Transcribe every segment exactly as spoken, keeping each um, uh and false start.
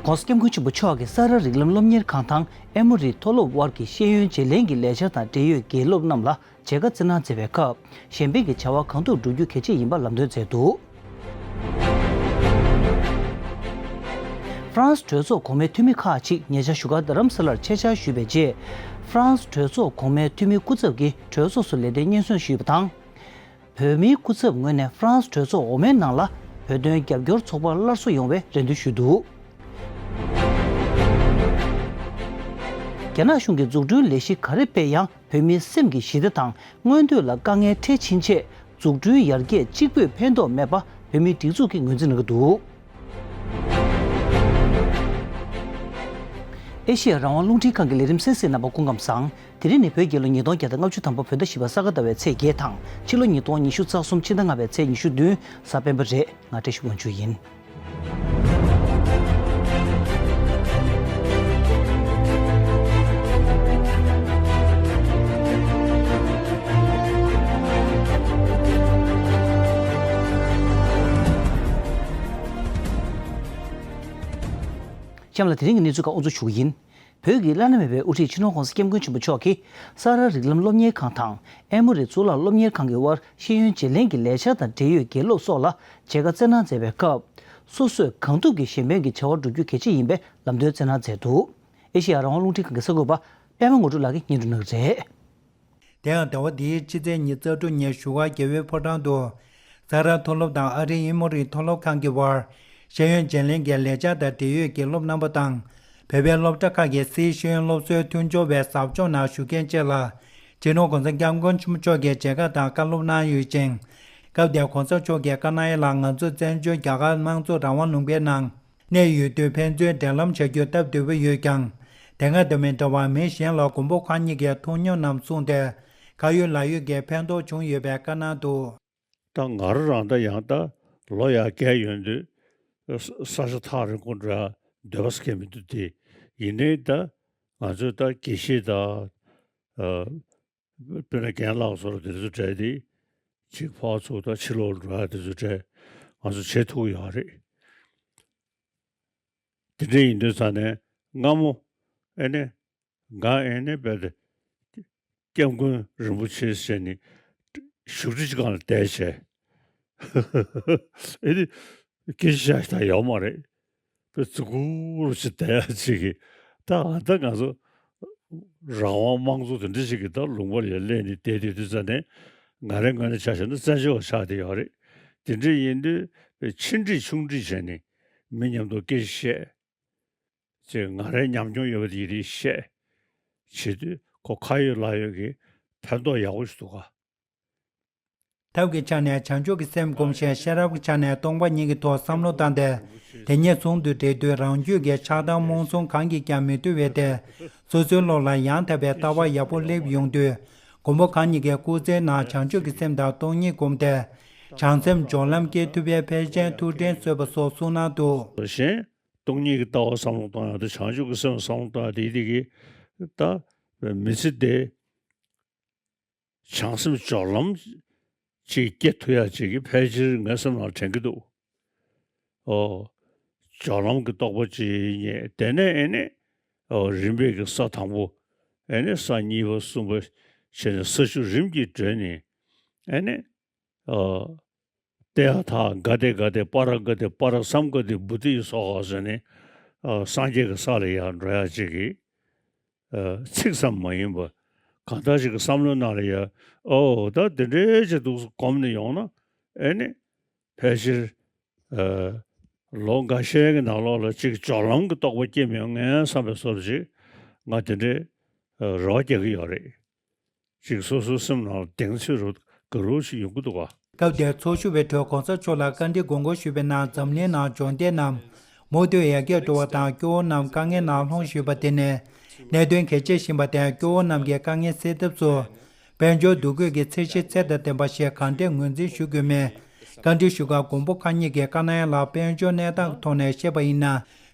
༸གོང་ས་༸སྐྱབས་མགོན་ཆེན་པོ་མཆོག་གིས་ས་རཱ་རིགས་ལམ་སློབ་གཉེར་ཁང་དང་ཨེ་མོ་རི་མཐོ་སློབ་དབར་གྱི་ཤེས་ཡོན་བརྗེ་ལེན་གྱི་ལས་འཆར་དང་འབྲེལ་ཡོད་དགེ་སློབ་རྣམས་ལ་མཇལ་ཁ་བསྩལ་གནང་མཛད་པའི་སྐབས། གཞན་ཕན་གྱི་བྱ་བ་གང་ཐུབ་བསྒྲུབ་རྒྱུ་གལ་ཆེ་ཡིན་པ་ལམ་སྟོན་མཛད་འདུག་ཧྥ་རན་སི་གྲོས་ཚོགས་གོང་མའི་འཐུས་མི་ཁག་ཅིག་ཉེ་ཆར་བཞུགས་སྒར་རྡ་རམ་ས་ལར་ཆེད་བཅར་ཞུས་པའི་རྗེས། ཧྥ་རན་སི་གྲོས་ཚོགས་གོང་མའི་འཐུས་མི་སྐུ་ཚབ་ཀྱིས་གྲོས་ཚོགས་སུ་ལས་དོན་སྙན་སེང་ཞུས་པ་དང་། བོད་མིའི་སྐུ་ཚབ་ངོས་ནས་ཧྥ་རན་སི་གྲོས་ཚོགས་འོག་མའི་ནང་ལ་བོད་དོན་རྒྱབ་སྐྱོར་ཚོགས་པ་སླར་གསོ་ཡོང་བའི་རེ་འདུན་ཞུས་འདུག་རྒྱ་ནག་གཞུང་གིས་འཛུགས་སྐྲུན་ལས་གཞི་ག་རེ་སྤེལ་ཡང་། བོད་མིའི་སེམས་ཀྱི་ཞི་བདེ་དང་མངོན་འདོད་ལ་དཀའ་ངལ་འཕྲད་ཕྱིན་ཆད། འཛུགས་སྐྲུན་ཡར་རྒྱས་གཅིག་པུས་ཕན་ཐོགས་མེད་པ་བོད་མིའི་སྒྲིག་འཛུགས་ཀྱིས་ངོས་འཛིན་གནང་གི་འདུག་ཨེ་ཤེ་ཡ་རང་དབང་རླུང་འཕྲིན་ཁང་གི་ལས་རིམ་གསན་གཟིགས་རྣམ་པ་སྐུ་ཁམས་བཟང་། དེ་རིང་ནི་བོད་རྒྱལ་ལོ་ཉིས་སྟོང་བརྒྱ་དང་ལྔ་བཅུ་ཐམ་པ་བོད་ཟླ་བཞི་པ་ས་ག་ཟླ་བའི་ཚེས་བརྒྱད་དང་ཕྱི་ལོ་ཉིས་སྟོང་ཉི་ཤུ་རྩ་གསུམ་ཕྱི་ཟླ་ལྔ་པའི་ཚེས་ཉི་ཤུ་བདུན་གཟའ་སྤེན་པ་རེད། ང་བཀྲ་ཤིས་དབང་ཕྱུག་ཡིན། གཤམ་ལ་དེ་རིང་གི་གནས་ཚུལ་ཁག་དབུ་འཛུགས་ཞུ་གི་ཡིན། བོད་ཀྱི་བླ་ན་མེད་པའི་དབུ་ཁྲིད་སྤྱི་ནོར་༸གོང་ས་༸སྐྱབས་མགོན་ཆེན་པོ་མཆོག་གིས་ས་རཱ་རིགས་ལམ་སློབ་གཉེར་ཁང་དང་ཨེ་མོ་རི་གཙུག་ལག་སློབ་གཉེར་ཁང་གི་དབར་ཤེས་ཡོན་བརྗེ་ལེན་གྱི་ལས་འཆར་དང་འབྲེལ་ཡོད་དགེ་སློབ་སོགས་ལ་མཇལ་ཁ་བསྩལ་གནང་མཛད་པའི་སྐབས། སོ་སོས་གང་ཐུབ་ཀྱིས་གཞན་ཕན་གྱི་བྱ་བ་བསྒྲུབ་རྒྱུ་གལ་ཆེ་ཡིན་པའི་ལམ་སྟོན་བསྩལ་གནང་མཛད་འདུག་ཨེ་ཤེ་ཡ་རང་དབང་རླུང་འཕྲིན་ཁང་གི་གསར་འགོད་པ་པད་མ་དངོས་གྲུབ་ལགས་ཀྱིས་སྙན་སྒྲོན་གནང་གི་རེད། དེ་ཡང་ཟླ་བ་འདིའི་ཕྱི་ཚེས་ཉི་ཤུ་རྩ་དྲུག་ཉིན་བཞུགས་སྒར་རྒྱལ་བའི་ཕོ་བྲང་དུ། ས་རཱ་མཐོ་སློབ་དང་ཨ་རིའི་ཨེ་མོ་རི་མཐོ་སློབ་ཁང་གི་དབར་ཤེས་ཡོན་བརྗེ་ལེན་གྱི་ལས་འཆར་དང་འབྲེལ་ཡོད་དགེ་སློབ་རྣམ་པ་དང་། བོད་པའི་སློབ་གྲྭ་ཁག་གི་སཱི་ཤེས་ཡོན་སློབ་གསོའི་མཐུན་སྦྱོར་བའི་ཟབ་སྦྱོང་ནང་ཞུགས་མཁན་བཅས་ལ། སྤྱི་ནོར་༸གོང་ས་༸སྐྱབས་མགོན་ཆེན་པོ་མཆོག་གིས་མཇལ་ཁ་དང་བཀའ་སློབ་གནང་ཡོད་ཅིང་། སྐབས་དེར་༸གོང་ས་མཆོག་གིས་བཀའ་གནང་ཡ་ལ། ང་ཚོ་བཙན་བྱོལ་རྒྱ་གར་དམངས་གཙོ་རང་དབང་ལུང་པའི་ནང་གནས་ཡོད་དུས། ཕན་ཚུན་འབྲེལ་ལམ་བྱ་རྒྱུ་སྟབས་བདེ་པོ་ཡོད་ཀྱང་། དེ་སྔ་དང་མི་འདྲ་བར་མི་གཞན་ལ་མགོན་པོ་གང་ཉིད་ཀྱི་ཐུགས་སྨོན་རྣམས་གསུངས་ཏེ། ཁ་ཡོད་ལག་ཡོད་ཀྱི་ཕན་ཐོགས་བྱུང་ཡོད་པའི་བཀའ་གནང་འདུག་ད་ང་རང་རང་ད་ཡང་ད་ལོ་ཡར་རྒས་ཡོང་དུས་ས་ས་ཆ་ཐག་རིང་པོ་འགྲོ་ཡ་འདོད་པ་སྐྱེ་མི་འདུག་དེ་ཡིན་ནའི་ད་ང་ཚོས་ད་དགེ་བཤེས་དང་ཨ་དཔེར་ན་རྒན་ལགས་ཚོ་ལ་དེ་ཚོ་སྤྲད་དེ་ཅིག་ཕར་ཚུར་ད་ཕྱི་ལོགས་འགྲོ་ཡ་དེ་ཚོ་སྤྲད་ང་ཚོ་བྱེད་ཐུབ་ཀྱི་ཡོད་རེད། དེ་འདྲ་ཡིན་དུས་ཙང་ནས་སྔ་མོ་ཨེ་ནས། ང་ཨེ་ནས་བལྟས་ཏེ། སྐྱབས་མགོན་རིན་པོ་ཆེ་ཟེར་ནས་བཞུགས་ཁྲི་གཅིག་སྒང་ལ་བསྡད་བྱས། ཨེ་ནི་སྐད་ཆ་བཤད་ཡག་ཡོད་མ་རེད། དཔེ་རྫིག་པོ་ཅིག་བསྡད་ཡག་ཅིག་གིས། ད་ཨ་ད་ང་ཚོ་རང་དབང་དམངས་གཙོ་དེ་འདྲ་ཞིག་གི་ད་ལུང་པ་ལ་སླེབས་ནས་བསྡད་དུས་དུས་ཙ་ནས་ང་རའི་ངོས་ནས་ཆ་བཞག་ན་བཙན་བྱོལ་བ་ཆགས་བསྡད་ཡོད་རེད། དེ་འདྲ་ཡིན་དུས་ཆེ་འདྲིས་ཆུང་འདྲིས་བྱས་ནས་མི་མཉམ་དུ་སྐད་ཆ་བཤད། ཅེས་ང་རའི་ཉམས་མྱོང་ཡོད་པ་དེ་ཡི་རིགས་བཤད། བྱེད་དུས་ཁོ་ཁ་ཡོད་ལག་ཡོད་ཀྱི་ཕན་ཐོགས་ཡག་པོ་ཞིག་འདུག་ག་ཐབས་ཀྱི་ཆ་ནས་བྱང་ཆུབ་ཀྱི་སེམས་བསྒོམ་ཞིང་། ཤེས་རབ་ཀྱི་ཆ་ནས་སྟོང་པ་ཉིད་ཀྱི་ཐོག་བསམ་བློ་བཏང་སྟེ། དེ་གཉིས་ཟུང་དུ་འབྲེལ་དུས་རང་རྒྱུད་ཀྱི་ཆགས་སྡང་རྨོངས་གསུམ་གང་གིས་ཀྱང་མི་ཐུལ་བའི་ཐད། སོ་སོའི་བློ་ལ་ཡང་དག་པའི་ལྟ་བ་ཡག་པོ་སླེབས་ཡོང་དུས། མགོན་པོ་གང་ཉིད་ཀྱི་སྐུ་ཚེའི་ནང་བྱང་ཆུབ་ཀྱི་སེམས་དང་སྟོང་ཉིད་བསྒོམས་ཏེ། བྱང་སེམས་སྦྱོར་ལམ་སྐྱེ་ཐུབ་པའི་ཕལ་ཆེར་ཐུགས་འགན་གསོས་པ་སོགས་གསུངས་གནང་འདུག་གཞན། སྟོང་ཉིད་ཀྱི་ལྟ་བ་བསམ་བློ་གཏོང་ཡག་དང་བྱང་ཆུབ་ཀྱི་སེམས་བསམ་བློ་གཏོང་ཡག་དེ་དེ་གི་ད་མི་ཚེ་དེ་བྱང་སེམས་སྦྱོར་ལམ་ཅིག་སྐྱེ་ཐུབ་ཡག་ཅིག་གི་ཕལ་ཆེར་ངའི་སེམས་ནང་དྲན་གྱི་འདུག་ཨོ། སྦྱོར་ལམ་གྱི་རྟོགས་པ་ཅིག་རྙེད། དེ་ནས་ཨེ་ནས་ཨོ་རིམ་པས་ཀྱི་ས་དང་པོ་ཨེ་ནས་ས་གཉིས་པ་གསུམ་པ་བྱས་ནས་ས་བཅུ་རིམ་གྱིས་བགྲོད་ནས་ཨེ་ནས། ཨ། ཏདྱ་ཐཱ་ག་ཏེ་ག་ཏེ་པཱ་ར་ག་ཏེ་པཱ་ར་སཾ་ག་ཏེ་བོ་དྷི་སྭཱ་ཧཱ་ཟེར་ནས། ཨ། སངས་རྒྱས་ཀྱི་ས་ལ་ཡར་འགྲོ་ཡག་ཅིག་གི། ཨ། ཚིག་ཙམ་མ་ཡིན་པ། གང་ལྟར་ཞིག་གི་བསམ་བློའི་ནང་ལ་ཡ། ཨོ་ད་དེ་འདྲའི་ཅིག་འདུག་སེ་གོམས་ནས་ཡོང་ན། ཨེ་ནི། ཕལ་ཆེར། ཨ། ལོ་འགའ་ཤས་ཀྱི་ནང་ལོགས་ལ་ཅིག་སྦྱོར་ལམ་གྱི་རྟོགས་པ་སྐྱེ་མི་ཡོང་ངས་བསམ་པའི་བཟོ་འདྲ་ཅིག་ང་དེ་འདྲའི། ཨ། རེ་བ་རྒྱག་གི་ཡོད་རེད། ཅིག་སོ་སོའི་སེམས་ནང་ལ་གདེང་ཚོད་རུ་དགའ་རབ་ཅིག་ཡོང་གི་འདུག་ག་སྐབས་དེར་ཚོགས་ཞུགས་པའི་ཁྲོད་༸གོང་ས་མཆོག་ལ་བཀའ་འདྲི་དགོངས་སྐོར་ཞུས་པའི་ནང་འཛམ་གླིང་ནང་འབྱོར་ལྡན་རྣམས་མུ་མཐུད་ཡར་རྒྱས་འགྲོ་བ་དང་སྐྱོ་བོ་རྣམས་དཀའ་ངལ་ནང་ལྷུང་བཞིན་པ་དེ་ནི་གནད་དོན་གལ་ཆེ་ཞིང་པ་དང་སྐྱོ་བོ་རྣམས་ཀྱི་དཀའ་ངལ་སེལ་ཐབས་སུ་དཔལ་འབྱོར་འདུ་འགོད་ཀྱི་ཚད་གཞི་ཚད་དང་ལྡན་པ་ཞིག་གང་ཐད་ངོས་འཛིན་ཞུ་དགོས་མིན་བཀའ་འདྲི་ཞུ་སྐབས་མགོན་པོ་མཁའ་གཉིས་ཀྱིས་བཀའ་གནང་ཡ་ལ་དཔལ་འབྱོར་གནས་སྟངས་ཀྱི་ཐོག་ནས་བཤད་པ་ཡིན་ན།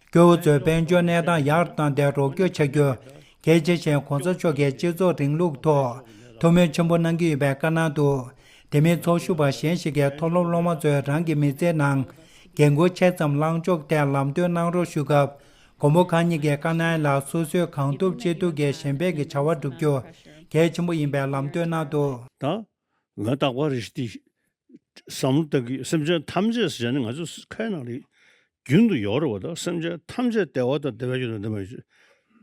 སྐྱོ་བོ་ཚོའི་དཔལ་འབྱོར་གནས་སྟངས་ཡག་རུ་བཏང་སྟེ་རོགས་སྐྱོར་བྱ་རྒྱུ། གལ་ཆེ་ཞིང་༸གོང་ས་མཆོག་གིས་སྤྱི་ཚོགས་རིང་ལུགས་ཐོག་ཐུགས་སྨོན་ཆེན་པོ་གནང་གི་ཡོད་པའི་བཀའ་གནང་འདུག་དེ་མིན་ཚོགས་ཞུགས་པ་གཞན་ཞིག་གིས་མཐོ་སློབ་སློབ་མ་ཚོས་རང་གི་མི་ཚེའི་ནང་འགན་ཁུར་ཆེ་ཙམ་བླང་ཕྱོགས་ཐད་ལམ་སྟོན་གནང་རོགས་ཞུ་སྐབས། མགོན་པོ་གང་ཉིད་ཀྱིས་དཀར་ནག་ལ་སོ་སོས་གང་ཐུབ་ཅི་ཐུབ་ཀྱིས་གཞན་ཕན་གྱི་བྱ་བ་བསྒྲུབ་རྒྱུ་གལ་ཆེན་པོ་ཡིན་པའི་ལམ་སྟོན་གནང་འདུག། ད་ང་རྟག་པར་རེ་ཞིག་དེ་བསམ་བློ་བཏང་གི། སེམས་ཅན་ཐམས་ཅད་ཟེར་ནས་ང་ཚོ་ཁའི་ནང་ལ་རྒྱུན་དུ་ཡོད་རེད་བ། ད་སེམས་ཅན་ཐམས་ཅད་བདེ་བ་དང་བདེ་བའི་རྒྱུ་དང་ལྡན་པ་ཡོད།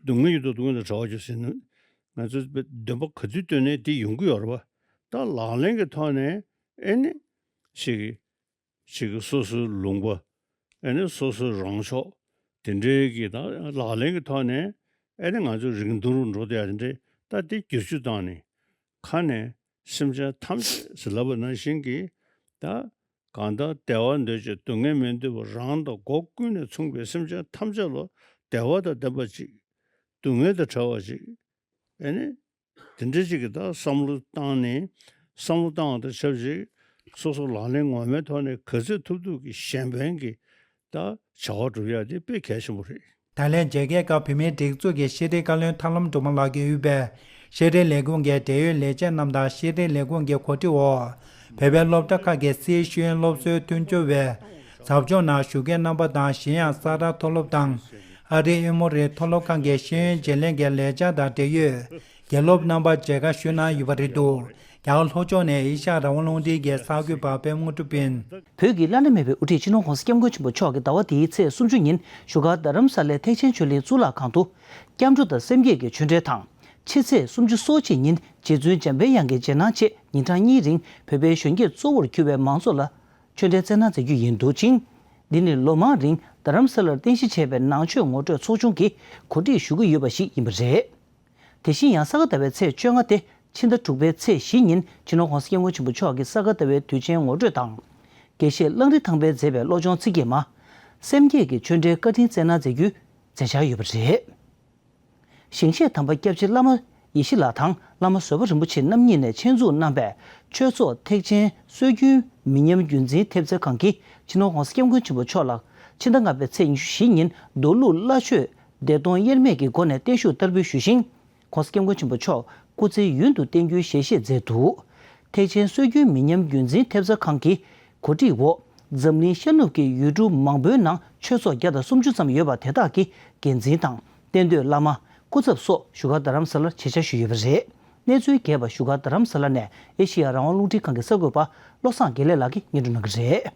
སྡུག་བསྔལ་གྱི་དུས་སྡུག་བསྔལ་དང་བྲལ་བར་གྱུར་ཟེར་ནས་ང་ཚོ་འདོན་པ་ག་དུས་བཏོན་ནས་དེ་ཡོང་གི་ཡོད་རེད་བ། ད་ལག་ལེན་གྱི་ཐོག་ནས་ཨེ་ནི་ཞིག་ཅིག་གི་སོ་སོའི་ལུང་པ། ཨེ་ནི་སོ་སོའི་རང་ཕྱོགས་དེ་འདྲའི་གི་ད་ལག་ལེན་གྱི་ཐོག་ནས་ཨེ་ནི་ང་ཚོ་རིང་ཐུང་རུ་འགྲོ་བསྡད་ཡ་དེ་འདྲའི་ད་དེ་བསྒྱུར་བཅོས་བཏང་ནས་ཁ་ནས་སེམས་ཅན་ཐམས་ཅད་ཟེར་ལབ་པ་ནང་བཞིན་གྱི་ད་གང་ལྟར་བདེ་བ་འདོད་ཅིང་སྡུག་བསྔལ་མི་འདོད་པ་རང་དང་སྒོ་ཀུན་ནས་མཚུངས་པའི་སེམས་ཅན་ཐམས་ཅད་ལ་བདེ་བ་དང་ལྡན་པ་ཅིག། སྡུག་བསྔལ་དང་བྲལ་བ་ཅིག། ཨེ་ནི། དེ་འདྲ་ཅིག་གི་ད་བསམ་བློ་བཏང་ནས་བསམ་བློ་བཏང་བ་དང་ཆབས་ཅིག་སོ་སོ་ལག་ལེན་ངོ་མའི་ཐོག་ནས་ག་ཚོད་ཐུབ་ཐུབ་ཀྱི་གཞན་ཕན་གྱི་ད་བྱ་བ་སྒྲུབ་ཡ་དེ་དཔེ་གལ་ཆེན་པོ་རེད། ད་ལན་མཇལ་ཁའི་སྐབས་བོད་མིའི་སྒྲིག་འཛུགས་ཀྱི་ཤེས་རིག་བཀའ་བློན་ཐར་ལམ་སྒྲོལ་མ་ལགས་ཀྱིས་དབུས་པའི་ཤེས་རིག་ལས་ཁུངས་ཀྱི་འབྲེལ་ཡོད་ལས་བྱེད་རྣམས་དང་ཤེས་རིག་ལས་ཁུངས་ཀྱི་གོ་སྒྲིག་འོག་བོད་པའི་སློབ་གྲྭ་ཁག་གི་སྲིད་ཤེས་ཡོན་སློབ་གསོའི་མཐུན་སྦྱོར་བའི་ཟབ་སྦྱོང་ནང་ཞུགས་མཁན་རྣམ་པ་དང་གཞན་ཡང་ས་རཱ་མཐོ་སློབ་དང་ཨ་རིའི་ཨེ་མོ་རི་མཐོ་སློབ་ཁང་གི་ཤེས་ཡོན་བརྗེ་ལེན་གྱི་ལས་འཆར་དང་འབྲེལ་ཡོད། དགེ་སློབ་རྣམ་པ་མཇལ་ཁ་ཞུ་གནང་ཡོད་པ་རེད་འདུག། རྒྱ་གར་ལྷོ་ཕྱོགས་ནས་ཨེ་ཤ་ཡ་རང་དབང་རླུང་འཕྲིན་གྱི་གསར་འགོད་པ་པད་མ་དངོས་གྲུབ་ཡིན། བོད་ཀྱི་བླ་ན་མེད་པའི་དབུ་ཁྲིད་སྤྱི་ནོར་༸གོང་ས་༸སྐྱབས་མགོན་ཆེན་པོ་མཆོག་གིས་ཟླ་བ་འདིའི་ཚེས་སུམ་ཅུ་ཉིན་བཞུགས་སྒར་རྡ་རམ་ས་ལའི་ཐེག་ཆེན་ཆོས་གླིང་གཙུག་ལག་ཁང་དུ། སྐྱབས་འགྲོ་དང་སེམས་བསྐྱེད་ཀྱི་ཆོས་འབྲེལ་དང་། ཕྱི་ཚེས་སུམ་ཅུ་སོ་གཅིག་ཉིན་རྗེ་བཙུན་འཇམ་དཔལ་དབྱངས་ཀྱི་རྗེས་གནང་ཆེད་ཉིན་གྲངས་གཉིས་རིང་བོད་པའི་གཞོན་སྐྱེས་གཙོ་བོར་གྱུར་པའི་མང་ཚོགས་ལ་ཆོས་འབྲེལ་སྩལ་གནང་མཛད་རྒྱུ་ཡིན་འདུག་ཅིང་། འདི་ནི་ལོ་མང་རིང་རྡ་རམ་ས་ལར་རྟེན་གཞི་བྱས་པའི་ནང་ཆོས་ངོ་སྤྲོད་ཚོགས་ཆུང་གིས་གོ་སྒྲིག་ཞུ་གི་ཡོད་པ་ཞིག་ཡིན་པ་རེད། དེ་བཞིན་ཡང་ས་ག་ཟླ་བའི་ཚེས་བཅོ་ལྔ་སྟེ་ཕྱི་ཟླ་དྲུག་པའི་ཚེས་བཞི་ཉིན་སྤྱི་ནོར་༸གོང་ས་༸སྐྱབས་མགོན་ཆེན་པོ་མཆོག་གིས་ས་ག་ཟླ་བའི་དུས་ཆེན་ངོ་སྤྲོད་དང་། དགེ་བཤེས་གླང་རི་ཐང་པས་མཛད་པའི་བློ་སྦྱོང་ཚིག་བརྒྱད་མ། སེམས་བསྐྱེད་ཀྱི་ཆོས་འབྲེལ་བཀའ་དྲིན་སྩལ་གནང་མཛད་རྒྱུའི་མཛད་འཆར་ཡོད་པ་རེད། ཞིང་གཤེགས་དམ་པ་སྐྱབས་རྗེ་བླ་མ་ཡེ་ཤེས་ལགས་དང་བླ་མ་བཟོད་པ་རིན་པོ་ཆེ་རྣམ་གཉིས་ནས་ཆེད་འཛུགས་གནང་པའི་ཆོས་ཚོགས་ཐེག་ཆེན་སྲོལ་རྒྱུན་མི་ཉམས་རྒྱུན་འཛིན་ཐེབས་རྩ་ཁང་གིས་སྤྱི་ནོར་༸གོང་ས་༸སྐྱབས་མགོན་ཆེན་པོ་མཆོག་ལ་ཕྱི་ཟླ་ལྔ་པའི་ཚེས་ཉི་ཤུ་བཞི་ཉིན་མདོ་ལུགས་བླ་མཆོད་བདེ་སྟོང་དབྱེར་མེད་ཀྱི་སྒོ་ནས་བརྟན་བཞུགས་བསྟར་འབུལ་ཞུས་ཤིང་། ༸གོང་ས་༸སྐྱབས་མགོན་ཆེན་པོ་མཆོག་སྐུ་ཚེ་ཡུན་དུ་བརྟན་རྒྱུའི་ཞལ་བཞེས་མཛད་འདུག། ཐེག་ཆེན་སྲོལ་རྒྱུན་མི་ཉམས་རྒྱུན་འཛིན་ཐེབས་རྩ་ཁང་གི་གོ་སྒྲིག་འོག་འཛམ་གླིང་ཤར་ནུབ་ཀྱི་ཡུལ་གྲུ་མང་པོའི་ནང་ཆོས་ཚོགས་བརྒྱ་དང་སུམ་ཅུ་ཙམ་ཡོད་པ་དེ་དག་གི་འགན་འཛིན་དང་གཏན་སྡོད་བླ་མ། སྐུ་ཚབ་སོགས་བཞུགས་སྒར་རྡ་རམ་ས་ལར་ཆེད་བཅར་ཞུས་ཡོད་པ་རེད། གནས་ཚུལ་རྒྱས་པ་བཞུགས་སྒར་རྡ་རམ་ས་ལ་ནས་ཨེ་ཤེ་ཡ་རང་དབང་རླུང་འཕྲིན་ཁང་གི་གསར་འགོད་པ་བློ་བཟང་དགེ་ལེགས་ལགས་ཀྱིས་སྙན་སྒྲོན་གནང་གི་རེད།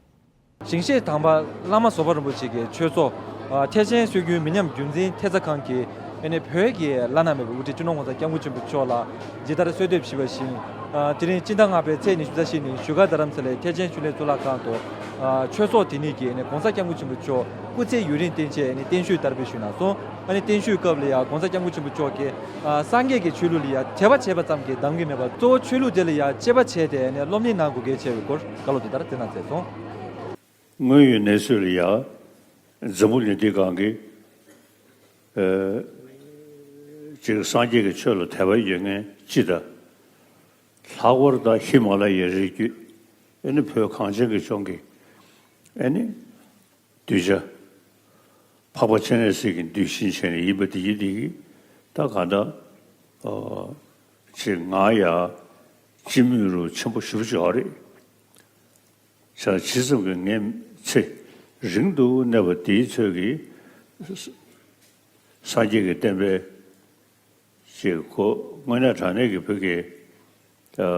ཞིང་གཤེགས་དམ་པ་བླ་མ་བཟོད་པ་རིན་པོ་ཆེ་གི་ཆོས་ཚོགས་ཨ་ཐེག་ཆེན་སྲོལ་རྒྱུན་མི་ཉམས་རྒྱུན་འཛིན་ཐེབས་རྩ་ཁང་གིས་ཨ་ནི་བོད་ཀྱི་བླ་ན་མེད་པའི་དབུ་ཁྲིད་སྤྱི་ནོར་༸གོང་ས་༸སྐྱབས་མགོན་ཆེན་པོ་མཆོག་ལ་ཇི་ལྟར་གསོལ་འདེབས་ཞུས་པ་བཞིན། ཨ་དེ་རིང་སྤྱི་ཟླ་ལྔ་པའི་ཚེས་ཉི་ཤུ་རྩ་བཞི་ཉིན་བཞུགས་སྒར་རྡ་རམ་ས་ལའི་ཐེག་ཆེན་ཆོས་གླིང་གཙུག་ལག་ཁང་དུ་ཨ་ཆོས་ཚོགས་དེ་ཉིད་ཀྱིས་ཨ་ནི་༸གོང་ས་༸སྐྱབས་མགོན་ཆེན་པོ་མཆོག་སྐུ་ཚེ་ཡུན་རིང་བརྟན་ཆེད་ཨ་ནི་བརྟན་བཞུགས་བསྟར་འབུལ་ཞུས་གནང་སོང་། ཨ་ནི་བརྟན་བཞུགས་སྐབས་ལ་ཡང་༸གོང་ས་༸སྐྱབས་མགོན་ཆེན་པོ་མཆོག་གིས་ཨ་སངས་རྒྱས་ཀྱི་ཆོས་ལུགས་ལ་ཡང་དད་པ་བྱས་པ་ཙམ་གྱིས་འདང་གི་མེད་པར་གཙོ་བོ་ཆོས་ལུགས་དེ་ལ་ཡང་དཔྱད་པ་བྱས་ཏེ་ཨ་ནི་སློབ་གཉེར་གནང་དགོས་གལ་ཆེ་བའི་སྐོར་བཀའ་སློབ་དེ་ལྟར་སྩལ་གནང་མཛད་སོང་། དངོས་ཡོད་གནས་ཚུལ་ལ་ཡང་འཛམ་བུ་གླིང་འདི་སྒང་གི་ཨ་ཅིག་སངས་རྒྱས་ཀྱི་ཆོས་ལ་དད་པ་ཡོད་མཁན་སྤྱི་དང་། ལྷག་པར་དུ་ཧི་མ་ལ་ཡའི་རི་རྒྱུད་ཨ་ནི་བོད་གངས་ཅན་གྱི་ལྗོངས་ཀྱི་ཨ་ནི་གདུལ་བྱ་འཕགས་པ་སྤྱན་རས་གཟིགས་ཀྱི་གདུལ་ཞིང་བྱས་ནས་ཡིན་པ་དེ་ཡིན་དེ་གི་ད་ག་ད་ཨ་ཅིག་ང་ཡང་སྤྱི་མོས་རུ་ཆེན་པོ་ཞེ་པོ་ཅིག་ཡོད་རེད། བྱས་ཇི་ཙམ་གྱིས་ངས་ཚེ་རིང་དུ་གནས་པ་དེའི་ཚོད་ཀྱིས་སངས་རྒྱས་ཀྱི་བསྟན་པའི་ཅིག་གོ་དངོས་གནས་དྲང་གནས་ཀྱི་བོད་ཀྱི་ཨ་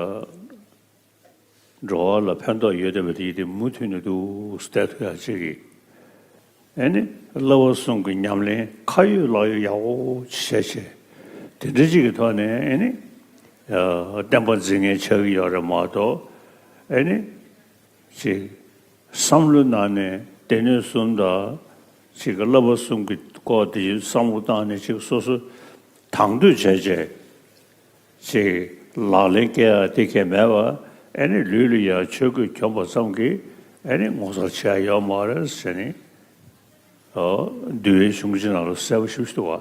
འགྲོ་བ་ལ་ཕན་ཐོགས་ཡོད་བསྡད་པ་དེ་ཡིན་ཏེ་མུ་མཐུད་ནས་འདུག་བསྡད་ཐུབ་ཡག་ཅིག་གིས། ཨ་ནི་བསླབ་པ་གསུམ་གྱི་ཉམས་ལེན་ཁ་ཡོད་ལག་ཡོད་ཡག་པོ་བྱས་བྱས་དེ་འདྲ་ཅིག་གི་ཐོག་ནས་ཨ་ནི་ཨ་བསྟན་པ་འཛིན་མཁན་ཆགས་ཀྱི་ཡོད་རེད་མ་གཏོགས་ཨ་ནི་ཅིག་བསམ་བློའི་ནང་ནས་སྡེ་སྣོད་གསུམ་དང་ཅིག་གི་བསླབ་པ་གསུམ་གྱི་སྐོར་དེ་བསམ་བློ་བཏང་ནས་ཅིག་སོ་སོ་དང་དོད་བྱས་བྱས། ཅིག་ལག་ལེན་སྐྱེལ་ཡ་དེ་གས་མེད་པ་ཨེ་ནི་ལུས་ལ་ཡ་ཆོས་གོས་གྱོན་པ་ཙམ་གྱིས་ཨེ་ནི་ངོ་མཚར་ཆེ་ཡ་ཡོད་མ་རེད་ཟེར་ནས་འདུལ་བའི་གཞུང་ཆེན་ནང་ལ་གསལ་པོ་ཞེ་པོ་ཞིག་འདུག་བ།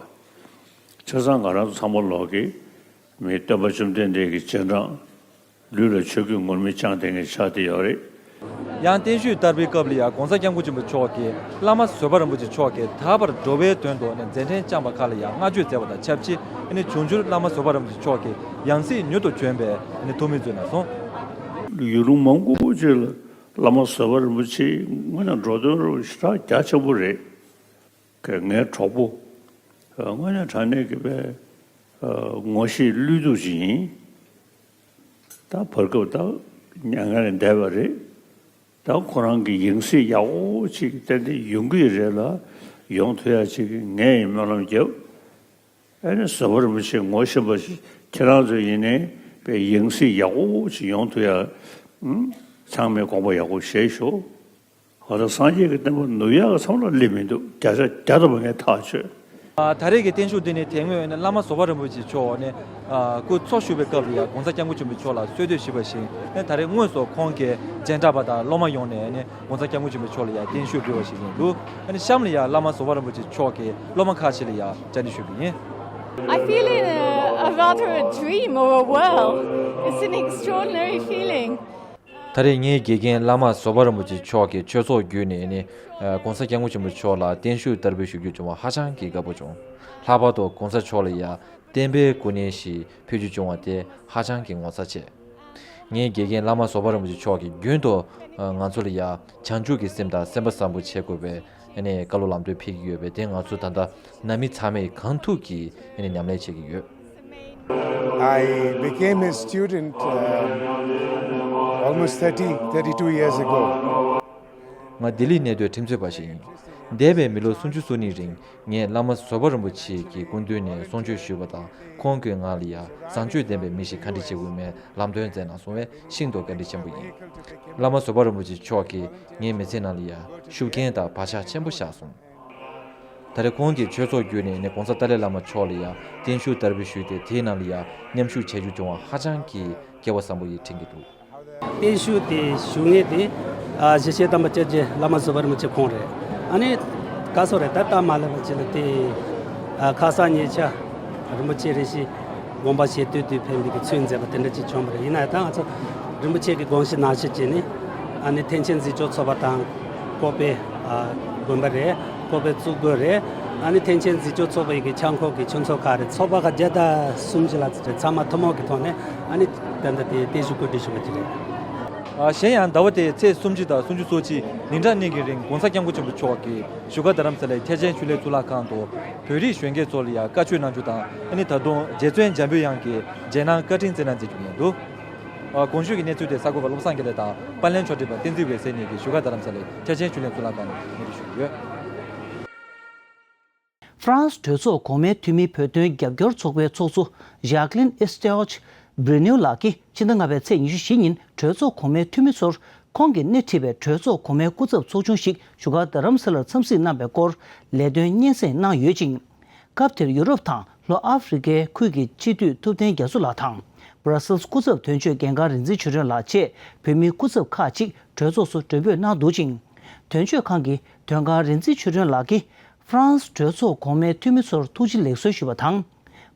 བྱས་ཙང་ང་རང་ཚོ་ཚང་མ་ལོག་གི་མི་སྟོན་པ་བཅོམ་ལྡན་འདས་ཀྱི་རྗེས་འབྲང་ལུས་ལ་ཆོས་གོས་ངུར་སྨྲིག་བཅངས་བསྡད་མཁན་ཆགས་བསྡད་ཡོད་རེད། ཡང་བརྟན་བཞུགས་བསྟར་བའི་སྐབས་ལ་ཡང་༸གོང་ས་༸སྐྱབས་མགོན་ཆེན་པོ་མཆོག་གིས་བླ་མ་བཟོད་པ་རིན་པོ་ཆེ་མཆོག་གིས་ད་བར་འགྲོ་བའི་དོན་དུ་ནས་མཛད་འཕྲིན་བསྐྱངས་པ་ཁག་ལ་ཡང་བསྔགས་བརྗོད་མཛད་པ་དང་ཆབས་ཅིག་ནས་བྱུང་འགྱུར་བླ་མ་བཟོད་པ་རིན་པོ་ཆེ་མཆོག་གིས་ཡང་སྲིད་མྱུར་དུ་བྱོན་པའི་ནས་ཐུགས་སྨོན་མཛད་གནང་སོང་། ཡུལ་ལུང་མང་པོ་ཅིག་ལ་བླ་མ་བཟོད་པ་རིན་པོ་ཆེ་དངོས་གནས་འགྲོ་དོན་རུ་ཞེ་དྲག་རྒྱ་ཆེན་པོ་རེད། ངའི་གྲོགས་པོ། དངོས་གནས་དྲང་གནས་ཀྱི་པའི་ངོ་ཤེས་བློས་གཏུག་ཅིག་ཡིན། ད་བར་སྐབས་ད་མྱ་ངན་ལས་འདས་པ་རེད། ད་ཁོ་རང་གི་ཡང་སྲིད་ཡག་པོ་ཅིག་ཏན་ཏན་ཡོང་གི་རེད་ལ། ཡོང་ཐུབ་ཡ་ཅིག་ངས་ཡིན་སྨོན་ལམ་བརྒྱབ། ཨ་ནི་ཟབ་པ་རིན་པོ་ཆེ་ངོ་ཤེས་པ་ཞིག་ཁྱེད་རང་ཚོ་ཡིན་ནའི་པའི་ཡང་སྲིད་ཡག་པོ་ཅིག་ཡོང་ཐུབ་ཡ། ཚང་མས་དགོངས་པ་ཡག་པོ་བཞེས་ཤོག། འོ་ད་སངས་རྒྱས་ཀྱི་བསྟན་པ་ནུབ་ཡག་གི་མཚམས་ལ་སླེབས་མི་འདུག། བརྒྱ་ཆ་བརྒྱ་ཐམ་པ་ངས་ཐག་ཆོད། ཨ། ད་རེས་ཀྱི་བརྟན་བཞུགས་འདི་ནི་དེ་སྔོན་ནས་བླ་མ་བཟོད་པ་རིན་པོ་ཆེ་མཆོག་ནས་ཨ། སྐུ་འཚོ་བཞུགས་པའི་སྐབས་ལ་ཡང་༸གོང་ས་༸སྐྱབས་མགོན་ཆེན་པོ་མཆོག་ལ་གསོལ་འདེབས་ཞུས་པ་བཞིན་ནས། ད་རེས་དངོས་སུ་ཁོང་གི་སྦྱིན་བདག་པ་དང་སློབ་མ་ཡོང་ནས་ནས་༸གོང་ས་༸སྐྱབས་མགོན་ཆེན་པོ་མཆོག་ལ་ཡང་བརྟན་བཞུགས་འབུལ་བ་ཞིག་ཡིན་འདུག། ཨ་ནི་གཤམ་ལ་ཡང་བླ་མ་བཟོད་པ་རིན་པོ་ཆེ་མཆོག་གི་སློབ་མ་ཁག་ཅིག་ལ་ཡང་བཅར་འདྲི་ཞུ་གི་ཡིན། I feel in a, a rather a dream or a whirl. It's an extraordinary feeling. ད་རེས་ངའི་དགེ་རྒན་བླ་མ་བཟོད་པ་རིན་པོ་ཆེ་མཆོག་གིས་ཆོས་ཚོགས་བརྒྱུད་ནས་ནི། ཨ། ༸གོང་ས་༸སྐྱབས་མགོན་ཆེན་པོ་མཆོག་ལ་བརྟན་བཞུགས་བསྟར་འབུལ་ཞུ་རྒྱུ་བྱུང་བ་ཧ་ཅང་གི་དགའ་པོ་བྱུང་། ལྷག་པར་དུ་༸གོང་ས་མཆོག་ལ་ཡང་བསྟན་པའི་སྐུ་བརྙན་ཞིག་ཕུལ་རྒྱུ་བྱུང་བ་དེ་ཧ་ཅང་གི་ངོ་མཚར་ཆེ། ངའི་དགེ་རྒན་བླ་མ་བཟོད་པ་རིན་པོ་ཆེ་མཆོག་གིས་རྒྱུན་དུ་ང་ཚོ་ལ་ཡང་བྱང་ཆུབ་ཀྱི་སེམས་དང་སེམས་པ་བཟང་པོ་བྱེད་དགོས་པའི་ཨ་ནི་བཀའ་སློབ་ལམ་སྟོན་ཕེབས་ཀྱི་ཡོད་པས། དེ་ང་ཚོ་ད་ལྟ་ནང་མི་ཚང་མས་གང་ཐུབ་ཀྱིས་ཨ་ནི་ཉམས་ལེན་བྱེད་ཀྱི་ཡོད། I became a student, uh, almost thirty, thirty-two years ago. ང་ལྡི་ལི་གནས་སྡོད་ཁྲིམས་རྩོད་པ་ཞིག་ཡིན། འདས་པའི་མི་ལོ་སུམ་ཅུ་སོ་གཉིས་རིང་ངས་བླ་མ་བཟོད་པ་རིན་པོ་ཆེ་གི་སྐུ་མདུན་ནས་གསུང་ཆོས་ཞུས་པ་དང་། ཁོང་གིས་ང་ལ་ཡང་བཟང་སྤྱོད་ལྡན་པའི་མི་ཞིག་ག་འདྲ་བྱེད་དགོས་མིན་ལམ་སྟོན་མཛད་གནང་སོང་བས་ཤིན་ཏུ་བཀའ་དྲིན་ཆེན་པོ་ཡིན། བླ་མ་བཟོད་པ་རིན་པོ་ཆེ་མཆོག་གིས་ངའི་མི་ཚེ་ནང་ལ་ཡང་ཤུགས་རྐྱེན་དང་བག་ཆགས་ཆེན་པོ་བཞག་སོང་། ད་རེས་ཁོང་གིས་ཆོས་ཚོགས་བརྒྱུད་ནས་ནི་༸གོང་ས་ཏཱ་ལའི་བླ་མ་མཆོག་ལ་ཡང་བརྟན་བཞུགས་བསྟར་འབུལ་ཞུས་ཏེ། དེའི་ནང་ལ་ཡང་མཉམ་ཞུགས་བྱེད་རྒྱུ་བྱུང་བ་ཧ་ཅང་གི་སྐལ་བ་བཟང་པོ་ཡིས་དྲན་གྱི་འདུག། བརྟན་བཞུགས་དེ་ཞུ་མཁན་དེ། ཨ། གཞིས་བྱེས་དམ་པ་སྐྱབས་རྗེ་བླ་མ་བཟོད་པ་རིན་པོ་ཆེ་ཁོང་རེད། ཨ་ནི་ག་སོ་རེད། ད་ལྟ་མ་སླེབས་པ་ཅིག་ལ་དེ། ཨ། ཁ་སང་ཉེ་ཆར་རིན་པོ་ཆེ་རེ་ཞིག་དགོངས་པ་བཞེས་དུས་དུས་ཕེབས་པའི་གི་ཚུལ་མཛད་པ་དེ་འདྲ་ཅིག་བྱུང་བ་རེད། ཡིན་ན་ཡང་ད་ང་ཚོ་རིན་པོ་ཆེ་གི་དགོངས་གཞི་ནང་བཞིན་བྱས་ནས། ཨ་ནི་ཐེག་ཆེན་འཛིན་སྐྱོང་ཚོགས་པ་དང་ཀོ་པའི། ཨ། དགོན་པ་རེད། ཀོ་པའི་བཙུགས་དགོན་རེད། ཨ་ནི་ཐེག་ཆེན་འཛིན་སྐྱོང་ཚོགས་པ་ཡི་གི་འཆར་འགོད་ཀྱི་ཆོས་ཚོགས་ཁག་རེད། ཚོགས་པ་ཁག་བརྒྱ་དང་སུམ་ཅུ་ལྷག་ཙམ་རེད། ཚང་མ་ཐུན་མོང་གི་ཐོག་ནས་ཨ་ནི་ད་ལྟ་དེ་བརྟན་བཞུགས་བཀོད་སྒྲིག་ཞུ་བ་ཅིག་རེད། ཨ། གཞན་ཡང་ཟླ་བ་དེའི་ཚེས་སུམ་ཅུ་དང་སུམ་ཅུ་སོ་གཅིག་ཉིན་གྲངས་གཉིས་ཀྱི་རིང་༸གོང་ས་༸སྐྱབས་མགོན་ཆེན་པོ་མཆོག་གིས་བཞུགས་སྒར་རྡ་རམ་ས་ལའི་ཐེག་ཆེན་ཆོས་གླིང་གཙུག་ལག་ཁང་དུ་བོད་རིགས་གཞོན་སྐྱེས་ཚོ་ལ་ཡང་བཀའ་ཆོས་གནང་རྒྱུ་དང་། ཨ་ནི་ད་དུང་རྗེ་བཙུན་འཇམ་པའི་དབྱངས་ཀྱི་རྗེས་གནང་བཀའ་དྲིན་སྩལ་གནང་མཛད་རྒྱུ་ཡིན་འདུག། ཨ། གོང་ཞུས་ཀྱི་གནས་ཚུལ་དེ་གསར་འགོད་པ་བློ་བཟང་དགེ་ལེགས་དང་པར་ལེན་ཕྱོགས་སྒྲིག་པ་བསྟན་འཛིན་འོད་ཟེར་གཉིས་ཀྱིས་བཞུགས་སྒར་རྡ་རམ་ས་ལའི་ཐེག་ཆེན་ཆོས་གླིང་གཙུག་ལག་ཁང་ནས་སྙན་སྒྲོན་ཞུ་གི་ཡོད། ཧྥ་རན་སི་གྲོས་ཚོགས་གོང་མའི་འཐུས་མི་བོད་དོན་རྒྱབ་སྐྱོར་ཚོགས་པའི་ཚོགས་གཙོ་ཞཱ་ཀླིན་ཨེ་སྟེ་ཨོ་ཆི་བྷི་རི་ནིའུ་ལགས་ཀྱིས་ཕྱི་ཟླ་ལྔ་པའི་ཚེས་ཉི་ཤུ་བཞི་ཉིན་གྲོས་ཚོགས་གོང་མའི་འཐུས་མི་ཚོར་ཁོང་གིས་སྣེ་ཁྲིད་པའི་གྲོས་ཚོགས་གོང་མའི་སྐུ་ཚབ་ཚོགས་ཆུང་ཞིག་བཞུགས་སྒར་རྡ་རམ་ས་ལར་འཚམས་གཟིགས་གནང་པའི་སྐོར་ལས་དོན་སྙན་སེང་གནང་ཡོད་ཅིང་། སྐབས་དེར་ཡུ་རོབ་དང་ལྷོ་ཨ་ཧྥེ་རི་ཁའི་ཁུལ་གྱི་སྤྱི་འཐུས་ཐུབ་བསྟན་རྒྱ་མཚོ་ལགས་དང་། སྦྲ་སིལ་སྐུ་ཚབ་དོན་གཅོད་རྒན་ཁག་རིག་འཛིན་ཆོས་སྒྲོན་ལགས་བཅས་བོད་མིའི་སྐུ་ཚབ་ཁག་ཅིག་གྲོས་ཚོགས་སུ་མགྲོན་འབོད་གནང་འདུག་ཅིང་། དོན་གཅོད་ཁང་གི་དོན་ཁང་རིག་འཛིན་ཆོས་སྒྲོན་ལགས་ཀྱིས་ཧྥ་རན་སི་གྲོས་ཚོགས་གོང་མའི་འཐུས་མི་ཚོར་ཐུགས་རྗེ་ལེགས་གསོལ་ཞུས་པ་དང་།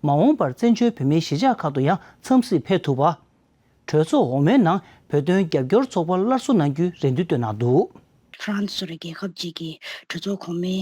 མ་འོངས་པར་བཙན་བྱོལ་བོད་མིའི་གཞིས་ཆགས་ཁག་ཏུ་ཡང་འཚམས་གཟིགས་ཕེབས་ཐུབ་པ། གྲོས་ཚོགས་འོག་མའི་ནང་བོད་དོན་རྒྱབ་སྐྱོར་ཚོགས་པ་སླར་གསོ་གནང་རྒྱུའི་རེ་འདུན་བཏོན་གནང་འདུག། ཧྥ་རན་སི་སོགས་རྒྱལ་ཁབ་ཅིག་གི་གྲོས་ཚོགས་གོང་མའི་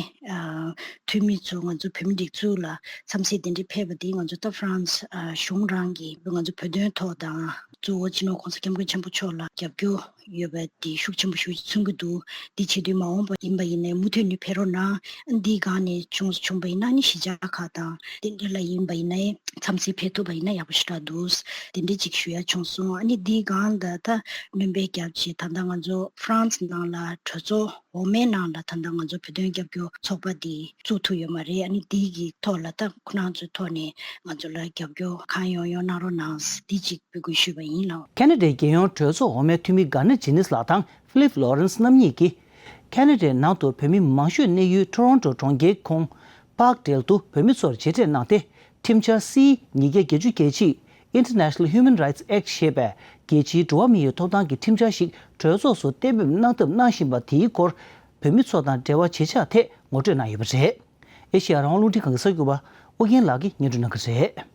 འཐུས་མི་ཚོ་ང་ཚོ་བོད་མི་སྒྲིག་འཛུགས་ལ་འཚམས་གཟིགས་གདན་འདྲེན་ཕེབས་པ་འདི་ང་ཚོ་ད་ཧྥ་རན་སི་གཞུང་རང་གིས་ང་ཚོ་བོད་དོན་ཐོག་དང་གཙོ་བོ་སྤྱི་ནོར་༸གོང་ས་༸སྐྱབས་མགོན་ཆེན་པོ་མཆོག་ལ་རྒྱབ་སྐྱོར་ཡོད་པ་འདི་ཤུགས་ཆེན་པོ་ཞིག་མཚོན་གྱི་འདུག། འདི་བྱེད་དུས་མ་འོངས་པ་ཡིན་པ་ཡིན་ནའི་མུ་མཐུད་ནས་ཕེབས་རོགས་གནང་། འདིའི་སྒང་ནས་བྱུང་བྱུང་བ་ཡིན་ན་ནི་གཞིས་ཆགས་ཁག་དང་དེ་འདྲ་ལ་ཡིན་པ་ཡིན་ནའི་འཚམས་གཟིགས་ཕེབས་ཐུབ་པ་ཡིན་ན་ཡག་པོ་ཞེ་དྲག་འདུག། དེ་འདྲ་ཅིག་ཞུ་ཡ་བྱུང་སོང་། ཨ་ནི་འདིའི་སྒང་ད་ལྟ་སྣོན་པ་བརྒྱབ་བྱས་ད་ལྟ་ང་ཚོ་ཧྥ་རན་སི་ནང་ལ་གྲོས་ཚོགས་འོག་མའི་ནང་ལ་ད་ལྟ་ང་ཚོ་བོད་དོན་རྒྱབ་སྐྱོར་ཚོགས་པ་འདི་བཙུགས་ཐུབ་ཡོད་མ་རེད། ཨ་ནི་འདི་གི་ཐོག་ལ་ད་ཁོ་རང་ཚོའི་ཐོག་ནས་ང་ཚོ་ལ་རྒྱབ་སྐྱོར་གང་ཡོང་ཡོང་གནང་རོགས་གནང་འདི་ཅིག་འབོད་སྐུལ་ཞུས་པ་ཡིན་ལགས། ཁེ་ན་ཌའི་རྒྱལ་ཡོངས་གྲོས་ཚོགས་འོག་མའི་འཐུས་མི་གྷ་ནེ་ཇི་ནིས་ལགས་དང་ཧྥི་ལིབ་ལོ་རེན་སི་རྣམ་གཉིས་ཀྱིས། ཁེ་ན་ཌའི་ནང་དུ་བོད་མི་མང་ཤོས་གནས་ཡུལ་ཊོ་རོན་ཊོ་གྲོང་ཁྱེར་ཁོངས་པཱག་ཌེལ་དུ་བོད་མི་ཚོར་མཇལ་འཕྲད་གནང་སྟེ། ཁྲིམས་འཆར་སི་ཉིས་བརྒྱ་བརྒྱད་ཅུ་གྱ་གཅིག International Human Rights Act ཞེས་པའི་རྒྱལ་སྤྱིའི་འགྲོ་བ་མིའི་ཐོབ་ཐང་གི་ཁྲིམས་འཆར་ཞིག་གྲོས་ཚོགས་སུ་གཏན་འབེབས་གནང་ཐབས་གནང་བཞིན་པ་དེའི་སྐོར་བོད་མི་ཚོ་དང་འབྲེལ་བ་བྱེད་ཕྱོགས་ཐད་ངོ་སྤྲོད་གནང་ཡོད་པ་རེད། ཨེ་ཤེ་ཡ་རང་དབང་རླུང་འཕྲིན་ཁང་གི་གསར་འགོད་པ་ཨོ་རྒྱན་ལགས་ཀྱིས་སྙན་སྒྲོན་གནང་གི་རེད།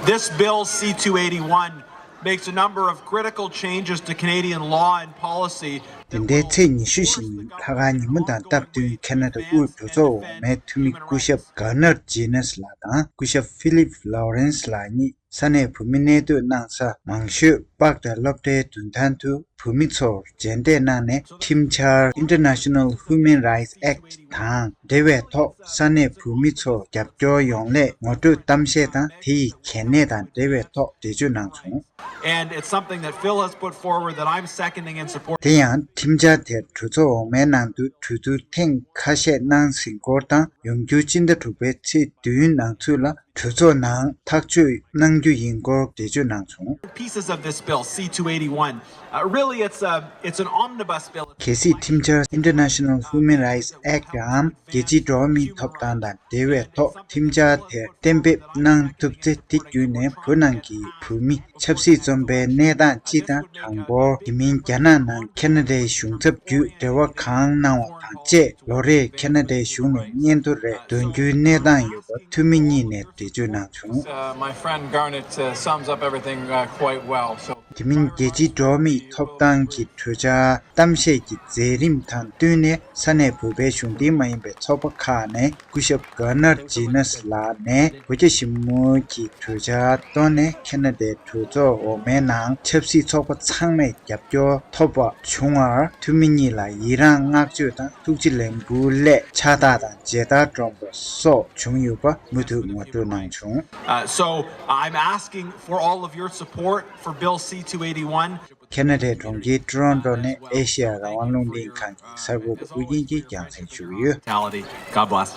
This bill, C two eighty-one, makes a number of critical changes to Canadian law and policy. དེ་འདྲའི་ཚེས་ཉི་ཤུ་བཞི་ཉིན་ལྷག་དཀར་ཉིན་མོ་དང་སྟབས་བསྟུན་ཁེ་ན་ཌ་དབུས་གྲོས་ཚོགས་འོག་མའི་འཐུས་མི་སྐུ་ཞབས་གྷ་ནར་ཇི་ནེས་ལགས་དང་སྐུ་ཞབས་ཧྥི་ལིབ་ལོ་རེན་སི་ལགས་གཉིས་ ས་གནས་བོད་མི་གནས་སྡོད་གནང་ས་མང་ཤོས་པཱརྐ་དང་སློབ་གྲྭའི་མདུན་ཐང་དུ་བོད་མི་ཚོར་མཇལ་འཕྲད་གནང་ནས། ཁྲིམས་འཆར་International Human Rights Act དང་འབྲེལ་བའི་ཐོག་ས་གནས་བོད་མི་ཚོར་རྒྱབ་སྐྱོར་ཡོང་སླད་ངོ་སྤྲོད་གཏམ་བཤད་དང་། དེ་ཡི་གལ་གནད་དང་འབྲེལ་བའི་ཐོག་འགྲེལ་བརྗོད་གནང་བྱུང། And it's something that Phil has put forward that I'm seconding and supporting. དེ་ཡང་ཁྲིམས་འཆར་དེར་གྲོས་ཚོགས་འོག་མའི་ནང་དུ་གྲོས་བསྡུར་ཐེངས་ཁ་ཤས་གནང་ཟིན་སྐོར་དང་། ཡོང་རྒྱུ་སྤྱི་ཟླ་དྲུག་པའི་ཚེས་བདུན་ནང་ཚུད་ལ་གྲོས་ཚོགས་ནང་ཐག་གཅོད་གནང་རྒྱུ་ཡིན་སྐོར་འགྲེལ་བརྗོད་གནང་བྱུང་། Pieces of this bill, C two eighty-one. Uh, really, it's a, it's an omnibus bill. གལ་སྲིད་ཁྲིམས་འཆར་International Human Rights Act འམ་རྒྱལ་སྤྱིའི་འགྲོ་བ་མིའི་ཐོབ་ཐང་དང་འབྲེལ་བའི་ཐོག་ཁྲིམས་འཆར་དེ་གཏན་འབེབས་གནང་ཐུབ་ཚེ། དེ་བརྒྱུད་ནས་བོད་ནང་གི་བོད་མི་ཆབ་སྲིད་བཙོན་པའི་གནས་སྟངས་སྤྱི་དང་། གྲངས་འབོར། དེ་མིན་རྒྱ་ནག་ནང་ཁེ་ན་ཌའི་གཞུང་ཚབ་བརྒྱུད་འབྲེལ་བ་གང་གནང་བ་དང་བཅས། ལོ་རེར་ཁེ་ན་ཌའི་གཞུང་ནས་སྙན་ཐོ་རེ་འདོན་རྒྱུའི་གནས་སྟངས་ཡོད་པ་འཐུས་མི་གཉིས་ནས་འགྲེལ་བརྗོད་གནང་བྱུང་། Uh, my friend Garnet, uh, sums up everything, uh, quite well. So དེ་མིན་རྒྱལ་སྤྱིའི་འགྲོ་བ་མིའི་ཐོབ་ཐང་གི་གྲོས་འཆར་གཏམ་བཤད་ཀྱི་མཛད་རིམ་དང་བསྟུན་ནས། ས་གནས་བོད་པའི་གཞུང་འབྲེལ་མ་ཡིན་པའི་ཚོགས་པ་ཁག་ནས་སྐུ་ཞབས་གྷར་ནར་ཇི་ནས་ལགས་ནས་སྒོ་རྒྱ་ཞིབ་མོ་གི་གྲོས་འཆར་བཏོན་ནས། ཁེ་ན་ཌའི་གྲོས་ཚོགས་འོག་མའི་ནང་ཆབ་སྲིད་ཚོགས་པ་ཚང་མས་རྒྱབ་སྐྱོར་ཐོབ་པ་བྱུང་བར་འཐུས་མི་གཉིས་ལ་ཡི་རངས་བསྔགས་བརྗོད་དང་ཐུགས་རྗེ་ལེགས་འབུལ་སླད་ཕྱག་རྟགས་དང་མཇལ་དར་སྒྲོན་པ་སོགས་བྱུང་ཡོད་པ་མུ་མཐུད་ངོ་སྤྲོད་གནང་བྱུང་། Uh, so I'm asking for all of your support for Bill C two eighty-one. ཁེ་ན་ཌའི་གྲོང་ཁྱེར་ཊོ་རོན་ཊོ་ནས་ཨེ་ཤེ་ཡ་རང་དབང་རླུང་འཕྲིན་ཁང་གི་གསར་འགོད་པ་ཨུ་རྒྱན་གྱིས་རྒྱང་སྲིང་ཞུ་གི་ཡོད། God bless.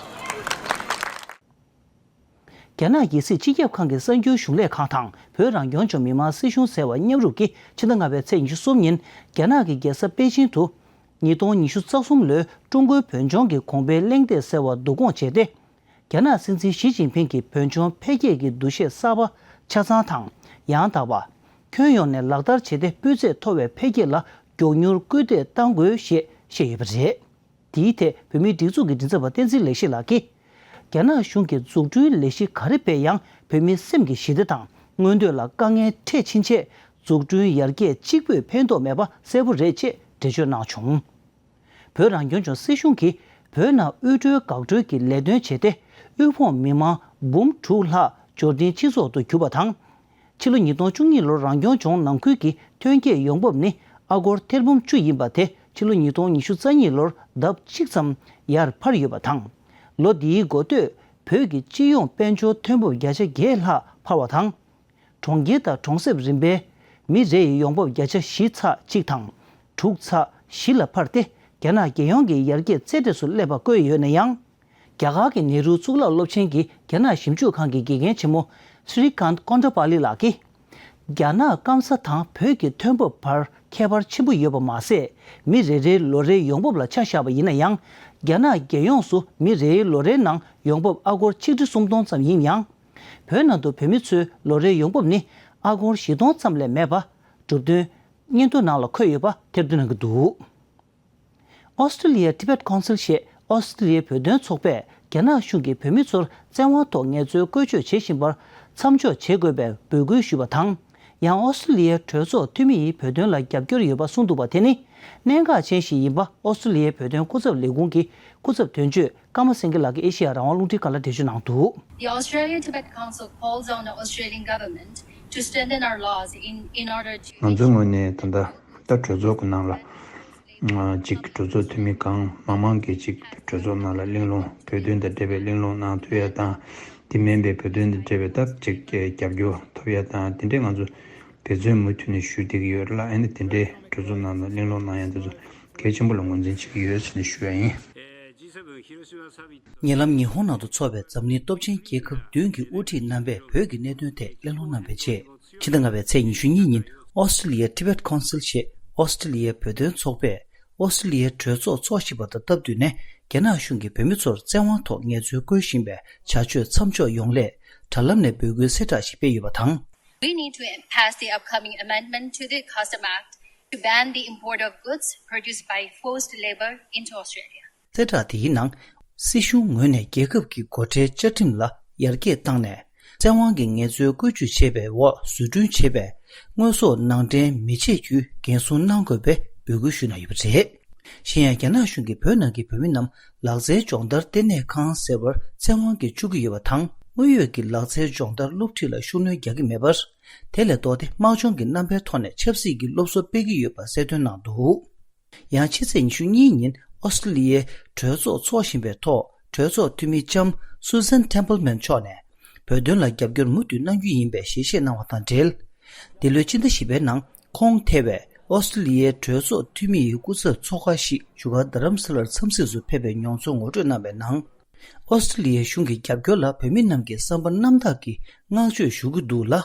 རྒྱ་ནག་རྒྱལ་སྲིད་སྤྱི་ཁྱབ་ཁང་གི་གསར་འགྱུར་གཞུང་ལས་ཁང་དང་བོད་རང་སྐྱོང་ལྗོངས་མི་དམངས་སྲིད་གཞུང་ཟེར་བ་མཉམ་རུབ་ཀྱིས་ཕྱི་ཟླ་ལྔ་པའི་ཚེས་ཉི་ཤུ་གསུམ་ཉིན་རྒྱ་ནག་གི་རྒྱལ་ས་པེ་ཅིང་དུ་ཉིས་སྟོང་ཉི་ཤུ་རྩ་གསུམ་ལོའི་ཀྲུང་གོའི་བོད་ལྗོངས་ཀྱི་གོང་འཕེལ་གླེང་སྟེགས་ཟེར་བ་བསྡུ་སྐོང་བྱས་ཏེ། རྒྱ་ནག་སྲིད་འཛིན་ཞི་ཅིན་ཕིང་གི་བོད་ལྗོངས་འཕེལ་རྒྱས་ཀྱི་འདུ་ཤེས་གསར་པ་ཆ་ཚང་དང་ཡང་དག་པ། ཁྱོན་ཡོངས་ནས་ལག་བསྟར་བྱས་ཏེ། སྤུས་ཚད་མཐོ་བའི་འཕེལ་རྒྱས་ལ་མགྱོགས་མྱུར་སྐུལ་འདེད་གཏང་དགོས་ཞེས་བཤད་ཡོད་པ་རེད། དེའི་ཐད་བོད་མིའི་སྒྲིག་འཛུགས་ཀྱི་མགྲིན་ཚབ་པ་བསྟན་འཛིན་ལེགས་བཤད་ལགས་ཀྱིས། རྒྱ་ནག་གཞུང་གིས་འཛུགས་སྐྲུན་ལས་གཞི་ག་རེ་སྤེལ་ཡང་། བོད་མིའི་སེམས་ཀྱི་ཞི་བདེ་དང་མངོན་འདོད་ལ་དཀའ་ངལ་འཕྲད་ཕྱིན་ཆད། འཛུགས་སྐྲུན་ཡར་རྒྱས་གཅིག་པུས་ཕན་ཐོགས་མེད་པ་གསལ་པོ་རེད་ཅེས་འགྲེལ་བརྗོད་གནང་བྱུང་། བོད་རང་སྐྱོང་ལྗོངས་སྲིད་གཞུང་གིས་བོད་ནང་དབུལ་སྒྲོལ་འགག་སྒྲོལ་གྱི་ལས་དོན་བྱས་ཏེ། དབུལ་ཕོངས་མི་མང་འབུམ་དྲུག་ལྷག་འབྱོར་ལྡན་སྤྱི་ཚོགས་སུ་གྱུར་པ་དང་། ཕྱི་ལོ་ཉིས་སྟོང་བཅུ་གཉིས་ལོར་རང་སྐྱོང་ལྗོངས་ནང་ཁུལ་གྱི་ཐོན་སྐྱེད་ཡོང་འབབ་ནི་ཨ་སྒོར་ཐེར་འབུམ་བཅུ་ཡིན་པ་དེ་ཕྱི་ལོ་ཉིས་སྟོང་ཉི་ཤུ་རྩ་གཉིས་ལོར་ལྡབ་གཅིག་ཙམ་ཡར་འཕར་ཡོད་པ་དང་། ལོ་འདིའི་འགོ་སྟོད་བོད་ཀྱི་སྤྱི་ཡོངས་དཔལ་འབྱོར་ཐོན་འབབ་བརྒྱ་ཆ་བརྒྱད་ལྷག་འཕར་བ་དང་། གྲོང་ཁྱེར་དང་གྲོང་གསེབ་རིམ་པའི་མི་རེ་ཡི་ཡོང་འབབ་བརྒྱ་ཆ་བཞི་ཚེག་གཅིག་དང་དྲུག་ཚེག་བཞི་ལ་འཕར་ཏེ། རྒྱ་ནག་རྒྱལ་ཡོངས་ཀྱི་ཡར་རྒྱས་རྩེ་གྲས་སུ་སླེབས་པ་བཀོད་ཡོད་ན་ཡང་། རྒྱ་གར་གྱི་ནེ་རུ་གཙུག་ལག་སློབ་ཆེན་གྱི་རྒྱ་ནག་ཞིབ་འཇུག་ཁང་གི་དགེ་རྒན་ཆེན་མོ་Srikanth Kondapalli ལགས་ཀྱིས། རྒྱ་ནག་སྐམ་ས་དང་བོད་ཀྱི་ཐོན་འབབ་བར་ཁྱད་པར་ཆེན་པོ་ཡོད་པ་མ་ཟད། མི་རེ་རེའི་ལོ་རེའི་ཡོང་འབབ་ལ་ཆ་བཞག་པ་ཡིན་ན་ཡང་། རྒྱ་ནག་རྒྱལ་ཡོངས་སུ་མི་རེའི་ལོ་རེའི་ནང་ཡོང་འབབ་ཨ་སྒོར་ཆིག་ཁྲི་སུམ་སྟོང་ཙམ་ཡིན་ཡང་། བོད་ནང་དུ་བོད་མི་ཚོའི་ལོ་རེའི་ཡོང་འབབ་ནི་ཨ་སྒོར་བཞི་སྟོང་ཙམ་ལས་མེད་པ་གྲུབ་དོན་སྙན་ཐོ་ནང་ལ་འཁོད་ཡོད་པ་ཐེར་འདོན་གནང་གི་འདུག། ཨོ་སི་ཀྲི་ལི་ཡ་Tibet Council ཞེས་ཨོ་སི་ཀྲི་ལི་ཡའི་བོད་དོན་ཚོགས་པས་རྒྱ་ནག་གཞུང་གིས་བོད་མི་ཚོར་བཙན་དབང་ཐོག་ངལ་རྩོལ་བཀོལ་སྤྱོད་བྱེད་བཞིན་པར་མཚམས་འཇོག་བྱེད་དགོས་པའི་འབོད་སྐུལ་ཞུས་པ་དང་། ཡང་ཨོ་སི་ཀྲི་ལི་ཡའི་གྲོས་ཚོགས་འཐུས་མི་ཡིས་བོད་དོན་ལ་རྒྱབ་སྐྱོར་ཡོད་པ་གསུངས་འདུག་པ་དེ་ནི་གནད་འགག་ཅན་ཞིག་ཡིན་པ་ཨོ་སི་ཀྲི་ལི་ཡའི་བོད་དོན་སྐུ་ཚབ་ལས་ཁུངས་ཀྱི་སྐུ་ཚབ་དོན་གཅོད་ཀརྨ་སེང་གེ་ལགས་ཀྱིས་ཨེ་ཤེ་ཡ་རང་དབང་རླུང་འཕྲིན་ཁང་ལ་འགྲེལ་བརྗོད་གནང་འདུག། The Australia Tibet Council calls on the Australian government to strengthen our laws in, in order to ང་ཚོའི་ངོས་ནས་ད་ལྟ་ད་གྲོས་ཚོགས་ཀྱི་ནང་ལ་ཅིག་གྲོས་ཚོགས་འཐུས་མི་གང་མང་མང་གིས་ཅིག་གྲོས་ཚོགས་ནང་ལ་གླེང་སློང་བོད་དོན་དང་འབྲེལ་བའི་གླེང་སློང་གནང་ཐུབ་ཡ་དང་། དེ་མིན་པའི་བོད་དོན་དང་འབྲེལ་བའི་ད་ཅིག་རྒྱབ་སྐྱོར་ཐོབ་ཡ་དང་དེ་འདྲའི་ང་ཚོ་འབད་བརྩོན་མུ་མཐུད་ནས་ཞུ་བསྡད་ཀྱི་ཡོད་རེད་ལ། ཨ་ནི་དེ་འདྲའི་གྲོས་ཚོགས་ནང་ལ་གླེང་སློང་གནང་ཡ་དེ་ཚོ་གལ་ཆེན་པོ་ལ་ངོས་འཛིན་བྱེད་ཀྱི་ཡོད་ཟེར་ནས་ཞུ་ཡ་ཡིན། ཉེ་ལམ་ཉི་ཧོང་ནང་དུ་འཚོགས་པའི་འཛམ་གླིང་སྟོབས་ཆེན་རྒྱལ་ཁབ་བདུན་གྱི་དབུ་ཁྲིད་རྣམ་པས་བོད་ཀྱི་གནད་དོན་ཐད་གླེང་སློང་གནང་བའི་རྗེས། ཕྱི་ཟླ་ལྔ་པའི་ཚེས་ཉི་ཤུ་གཉིས་ཉིན་ཨོ་སི་ཀྲི་ལི་ཡའི་Tibet Council ཞེས་ཨོ་སི་ཀྲི་ལི་ཡའི་བོད་དོན་ཚོགས་པས་ཨོ་སི་ཀྲི་ལི་ཡའི་གྲོས་ཚོགས་འཚོགས་བཞིན་པ་དང་སྟབས་བསྟུན་ནས། རྒྱ་ནག་གཞུང་གིས་བོད་མི་ཚོར་བཙན་དབང་ཐོག་ངལ་རྩོལ་བཀོལ་བཞིན་པའི་བྱ་སྤྱོད་མཚམས་འཇོག་ཡོང་སླད་དྲ་ལམ་ནས་འབོད་སྐུལ་གསལ་བསྒྲགས་ཤིག་སྤེལ་ཡོད་པ་དང་། We need to pass the upcoming amendment to the Custom Act to ban the import of goods produced by forced labor into Australia. གསལ་བསྒྲགས་དེའི་ནང་། སྲིད་གཞུང་ངོས་ནས་རྒྱལ་ཁབ་ཀྱི་སྒོ་ཁྲལ་བཅའ་ཁྲིམས་ལ་ཡར་རྒྱས་བཏང་ནས། བཙན་དབང་གིས་ངལ་རྩོལ་བཀོལ་སྤྱོད་བྱས་པའི་འོག་བཟོ་སྐྲུན་བྱས་པའི་དངོས་ཟོག་ནང་འདྲེན་མི་བྱེད་རྒྱུའི་འགན་སྲུང་གནང་དགོས་པའི་འབོད་སྐུལ་ཞུ་གནང་ཡོད་པ་རེད། གཞན་ཡང་། རྒྱ་ནག་གཞུང་གིས་བོད་ནང་གི་བོད་མི་རྣམས་ལག་རྩལ་སྦྱོང་བརྡར་ལྟེ་གནས་ཁང་ཟེར་བར་བཙན་དབང་གིས་བཅུག་གི་ཡོད་པ་དང་། དངོས་ཡོད་ཀྱི་ལག་རྩལ་སྦྱོང་བརྡར་སློབ་ཁྲིད་ལ་ཤུགས་སྣོན་རྒྱག་གི་མེད་པར། དེ་ལས་ལྡོག་སྟེ་དམག་སྦྱོང་གི་རྣམ་པའི་ཐོག་ནས་ཆབ་སྲིད་ཀྱི་སློབ་གསོ་སྤེལ་གྱི་ཡོད་པ་གསལ་སྟོན་གནང་འདུག། ཡང་ཕྱི་ཚེས་ཉི་ཤུ་གཉིས་ཉིན་ཨོ་སི་ཀྲི་ལི་ཡའི་གྲོས་ཚོགས་འཚོགས་བཞིན་པའི་ཐོག་གྲོས་ཚོགས་འཐུས་མི་ལྕམ་Susan Templeman་མཆོག་ནས་བོད་དོན་ལ་རྒྱབ་སྐྱོར་མུ་མཐུད་གནང་རྒྱུ་ཡིན་པའི་ཞལ་བཞེས་གནང་བ་དང་འབྲེལ། འདི་ལོའི་སྤྱི་ཟླ་བཞི་པའི་ནང་ཁོང་ཐེ་བའི་ཨོ་སི་ཀྲི་ལི་ཡའི་གྲོས་ཚོགས་འཐུས་མི་ཡི་སྐུ་ཚབ་ཚོགས་ཁང་ཞིག་བཞུགས་སྒར་རྡ་རམ་ས་ལར་འཚམས་གཟིགས་སུ་ཕེབས་པའི་མྱོང་ཚོར་ངོ་སྤྲོད་གནང་བའི་ནང་། ཨོ་སི་ཀྲི་ལི་ཡའི་གཞུང་གི་རྒྱབ་སྐྱོར་ལ་བོད་མི་རྣམས་ཀྱི་བསམ་པ་རྣམ་དག་གིས་བསྔགས་བརྗོད་ཞུ་གི་འདུག་ལ།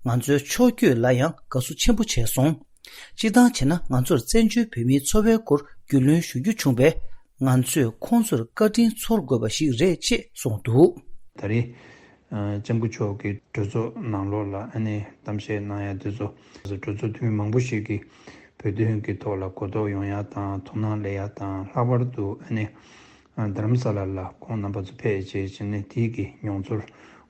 ང་ཚོའི་ཕྱོགས་བསྐྱོད་ལ་ཡང་དགའ་བསུ་ཆེན་པོ་བྱས་སོང་། སྤྱིར་བཏང་བྱས་ན་ང་ཚོར་བཙན་བྱོལ་བོད་མིའི་འཚོ་བའི་སྐོར་རྒྱུས་ལོན་ཞུ་རྒྱུ་བྱུང་བས། ང་ཚོས་ཁོང་ཚོར་བཀའ་དྲིན་ཚོར་དགོས་པ་ཞིག་རེད་ཅེས་གསུངས་འདུག། ད་རེས། ལྕམ་སྐུ་མཆོག་གིས་གྲོས་ཚོགས་ནང་ལོགས་ལ་ཨ་ནི་གཏམ་བཤད་གནང་ཡ་དེ་ཚོ། གྲོས་ཚོགས་འཐུས་མི་མང་པོ་ཞིག་གིས་བོད་དོན་གྱི་ཐོག་ལ་གོ་རྟོགས་ཡོང་ཡ་དང་ཐུགས་སྣང་སླེབས་ཡ་དང་། ལྷག་པར་དུ་ཨ་ནི་རྡ་རམ་ས་ལ་ལ་ཁོང་རྣམ་པ་ཚོ་ཕེབས་བྱས་བྱས་ནས་དེའི་གི་མྱོང་ཚོར་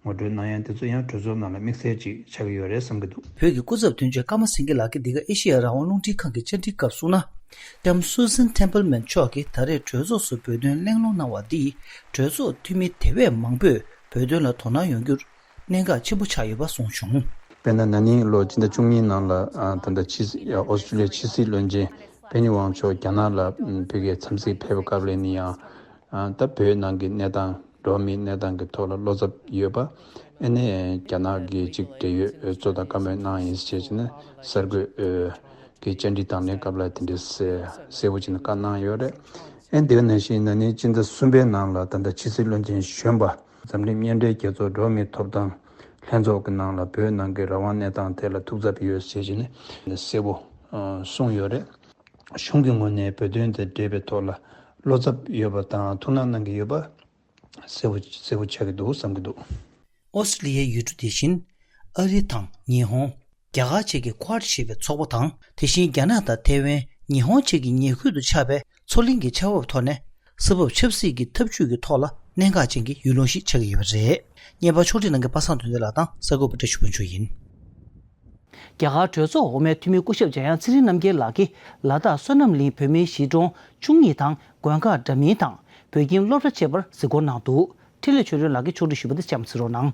ངོ་སྤྲོད་གནང་ཡ་དེ་ཚོ་ཡང་གྲོས་ཚོགས་ནང་ལ་དམིགས་བསལ་ཅིག་ཆགས་ཀྱི་ཡོད་རེད་བསམ་གྱི་འདུག། བོད་ཀྱི་སྐུ་ཚབ་དོན་གཅོད་ཀརྨ་སེང་གེ་ལགས་ཀྱིས་འདི་ག་ཨེ་ཤེ་ཡ་རང་དབང་རླུང་འཕྲིན་ཁང་གི་བཅར་འདྲིའི་སྐབས་གསུངས་ན། ལྕམ་Susan Templeman་མཆོག་གིས་ད་རེས་གྲོས་ཚོགས་སུ་བོད་དོན་གླེང་སློང་གནང་བ་འདིས་གྲོས་ཚོགས་འཐུས་མི་དེ་བས་མང་པོས་བོད་དོན་ལ་དོ་སྣང་ཡོང་རྒྱུར་གནད་འགག་ཆེན་པོ་ཆགས་ཡོད་པ་གསུངས་བྱུང་། དཔེར་ན་ན་ནིང་ལོ་སྤྱི་ཟླ་བཅུ་གཉིས་ནང་ལ་ཨ་ད་ལྟ་ཕྱི་སྲིད་ཨོ་སི་ཀྲི་ལི་ཡའི་ཕྱི་སྲིད་བློན་ཆེན་ཕེ་ནི་ཝང་མཆོག་རྒྱ་ནག་ལ་ཕ་གིར་འཚམས་གཟིགས་ཕེབས་པའི་སྐབས་ལ་ནི་ཡང་ཨ་ད་བོད་ནང་གི་གནས་སྟངས། འགྲོ་བ་མིའི་གནས་སྟངས་ཀྱི་ཐོག་ལ་བློ་འཚབ་ཡོད་པ། ཨ་ནི་རྒྱ་ནག་གིས་ཅིག་འབྲེལ་ཡོད་གཙོ་དང་བཀའ་མོལ་གནང་ཡིན་ཟེར་བྱས་ནས་གསར་འགོད་ཀྱི་བཅར་འདྲི་དང་ལེན་སྐབས་ལ་དེ་འདྲའི་གསལ་པོ་བྱས་ནས་བཀའ་གནང་ཡོད་རེད། ཨ་ནི་དེ་ནང་བཞིན་ན་ནིང་སྤྱི་ཟླ་གསུམ་པའི་ནང་ལ་ད་ལྟ་ཕྱི་སྲིད་བློན་ཆེན་གཞོན་པ་འཛམ་གླིང་མཉམ་འབྲེལ་རྒྱལ་ཚོགས་འགྲོ་བ་མིའི་ཐོབ་ཐང་ལྷན་ཚོགས་ཀྱི་ནང་ལ་བོད་ནང་གི་རང་དབང་གནས་སྟངས་ཐད་ལ་ཐུགས་འཚབ་ཡོད་ཟེར་བྱས་ནས་གསལ་པོ་གསུངས་ཡོད་རེད། གཞུང་གི་ངོས་ནས་བོད་དོན་དང་འབྲེལ་བའི་ཐོག་ལ་བློ་འཚབ་ཡོད་པ་དང་ཐུགས་སྣང་གནང་གི་ཡོད་པ། གསལ་པོ་གསལ་པོ་ཆགས་ཀྱི་འདུག་བསམ་གྱི་འདུག། ཨོ་སི་ཀྲི་ལི་ཡའི་ཡུལ་གྲུ་དེ་བཞིན་ཨ་རི་དང་ཉི་ཧོང་། རྒྱ་གར་བཅས་ཀྱི་ཀུའཌ་ཞེས་པའི་ཚོགས་པ་དང་། དེ་བཞིན་རྒྱ་ནག་དང་ཐའེ་ཝན། ཉི་ཧོང་བཅས་ཀྱི་ཉེ་ཁུལ་དུ་ཆགས་པའི་མཚོ་གླིང་གི་ཆར་འབབ་ཐོག་ནས་ས་བབ་ཆབ་སྲིད་ཀྱི་འཐབ་ཇུས་ཀྱི་ཐོག་ལ་གནད་འགག་ཅན་གྱི་ཡུལ་ལུང་ཞིག་ཆགས་ཀྱི་ཡོད་པ་རེད། བརྙན་པར་ཕྱོགས་སྒྲིག་གནང་མཁན་པ་སངས་དོན་ལྡན་ལགས་དང་གསར་འགོད་པ་བཀྲ་ཤིས་ཕུན་ཚོགས་ཡིན། རྒྱ་གར་གྲོས་ཚོགས་འོག་མའི་འཐུས་མི་སྐུ་ཞབས་འཇམ་དབྱངས་ཚེ་རིང་རྣམ་རྒྱལ་ལགས་ཀྱིས་ལ་དྭགས་བསོད་ནམས་གླིང་བོད་མིའི་གཞིས་གྲོང་བཅུ་གཉིས་དང་། དགོན་ཁག་འདྲ་མིན་དང་བོད་ཁྱིམ་སློབ་གྲྭ་བཅས་པར་གཟིགས་སྐོར་གནང་འདུག། འཕྲིན་ལས་ཆོས་སྒྲོན་ལགས་ཀྱིས་ཕྱོགས་སྒྲིག་ཞུས་པ་དེ་ལྕམ་ཚེ་རོགས་གནང་།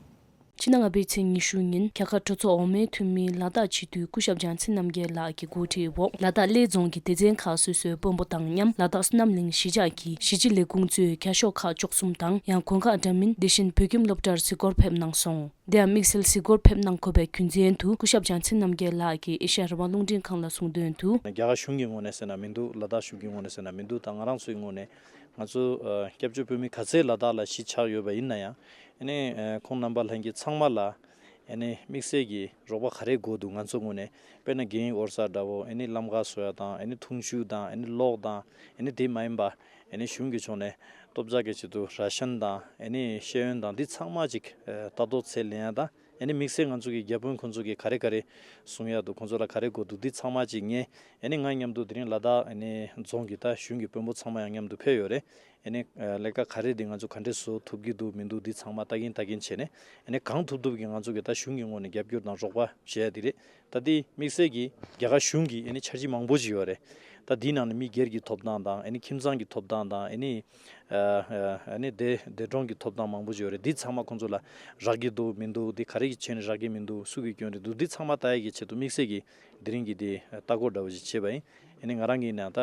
ཕྱི་ཟླ་ལྔ་པའི་ཚེས་ཉི་ཤུ་ཉིན་རྒྱ་གར་གྲོས་ཚོགས་འོག་མའི་འཐུས་མི་ལ་དྭགས་སྤྱི་འཐུས་སྐུ་ཞབས་འཇམ་དབྱངས་ཚེ་རིང་རྣམ་རྒྱལ་ལགས་ཀྱི་གོ་སྒྲིག་འོག་ལ་དྭགས་གླེ་རྫོང་གི་སྡེ་ཚན་ཁག་སོ་སོའི་དཔོན་པོ་དང་མཉམ་ལ་དྭགས་བསོད་ནམས་གླིང་གཞིས་ཆགས་ཀྱི་གཞིས་སྤྱི་ལས་ཁུངས་གཙོས་བརྒྱ་ཤོག་ཁག་བཅུ་གསུམ་དང་ཡང་དགོན་ཁག་འདྲ་མིན། དེ་བཞིན་བོད་ཁྱིམ་སློབ་གྲྭར་གཟིགས་སྐོར་ཕེབས་གནང་སོང་། དེ་ཡང་དམིགས་བསལ་གཟིགས་སྐོར་ཕེབས་གནང་དགོས་པའི་རྒྱུ་མཚན་དུ་སྐུ་ཞབས་འཇམ་དབྱངས་ཚེ་རིང་རྣམ་རྒྱལ་ལགས་ཀྱིས་ཨེ་ཤ་ཡ་རང་དབང་རླུང་འཕྲིན་ཁང་ལ་གསུངས་དོན་དུ། རྒྱ་གར་གཞུང་གི་ངོས་ནས་ཟེར་ན་མི་འདུག། ལ་དྭགས་གཞུང་གི་ངོས་ནས་ཟེར་ན་མི་འདུག། དང་ང་རང་ཚོའི་ངོས་ནས་ང་ཚོ་ཨ་སྐྱབས་བཅོལ་བོད་མི་ག་ཚད་ལ་དྭགས་ལ་གཞིས་ཆགས་ཡོད་པ་ཡིན་ན་ཡང་། ཨ་ནི་ཨ་ཁོང་རྣམ་པ་ལྷན་རྒྱས་ཚང་མ་ལ་ཨ་ནི་དམིགས་བསལ་གྱི་རོགས་པ་ག་རེ་དགོས་འདུག། ང་ཚོ་ངོས་ནས་དཔེར་ན་རྒན་ཡོལ་ས་འདྲ་བོ། ཨ་ནི་ལམ་ཁ་བཟོ་ཡ་དང་། ཨ་ནི་འཐུང་ཆུ་དང་། ཨ་ནི་གློག་དང་། ཨ་ནི་དེ་མ་ཡིན་པ་ཨ་ནི་གཞུང་གི་ཕྱོགས་ནས་སྟོབས་ཆག་གི་ཆེད་དུ་ར་ཤན་དང་། ཨ་ནི་ཤེས་ཡོན་དང་འདི་ཚང་མ་ཅིག་ཨ་ལྟ་རྟོག་ཚད་ལེན་ཡ་དང་། ཨ་ནི་དམིགས་བསལ་ང་ཚོ་གི་བརྒྱ་དཔོན་ཁོང་ཚོ་གི་ག་རེ་ག་རེ་གསུང་ཡ་འདུག། ཁོང་ཚོ་ལ་ག་རེ་དགོས་འདུག། འདི་ཚང་མ་ཅིག་ངས་ཨ་ནི་ང་མཉམ་དུ་དེ་རིང་ལ་དྭགས་ཨ་ནི་རྫོང་གི་ད་གཞུང་གི་དཔོན་པོ་ཚང་མ་ཡང་མཉམ་དུ་ཕེབས་ཡོད་རེད། ཨ་ནི་ཨ་ལས་ཀ་ག་རེ་འདི་ང་ཚོ་ག་འདྲས་བཟོ་ཐུབ་ཀྱི་འདུག་མི་འདུག། འདི་ཚང་མ་ལྟ་གིན་ལྟ་གིན་བྱས་ནས། ཨ་ནི་གང་ཐུབ་ཐུབ་ཀྱིས་ང་ཚོ་གི་ད་གཞུང་གི་ངོས་ནས་རྒྱབ་སྐྱོར་དང་རོགས་པ་བྱེད་ཡ་འདི་རེད། ད་འདི་དམིགས་བསལ་གྱིས་རྒྱ་གར་གཞུང་གི་ཨ་ནི་འཆར་གཞི་མང་པོ་ཅིག་ཡོད་རེད། ད་འདིའི་ནང་ནས་མི་སྒེར་གྱི་ཐོབ་ཐང་དང་། ཨ་ནི་ཁྱིམ་ཚང་གི་ཐོབ་ཐང་དང་། ཨ་ནི་ཨ་ཨ་ནི་སྡེ་སྡེ་གྲོང་གི་ཐོབ་ཐང་མང་པོ་ཅིག་ཡོད་རེད། འདི་ཚང་མ་ཁོང་ཚོ་ལ་རག་གི་འདུག་མི་འདུག། འདི་ག་རེ་བྱས་ནས་རག་གི་མི་འདུག། སུ་གི་སྐྱོན་རེད་འདུག། འདི་ཚང་མ་ལྟ་ཡ་གི་ཆེད་དུ་དམིགས་བསལ་གྱིས་དེ་རིང་གི་འདི་ལྟ་སྐོར་འདྲ་བོ་ཞིག་བྱས་པ་ཡིན། ཨ་ནི་ང་རང་གིས་ནི་ད་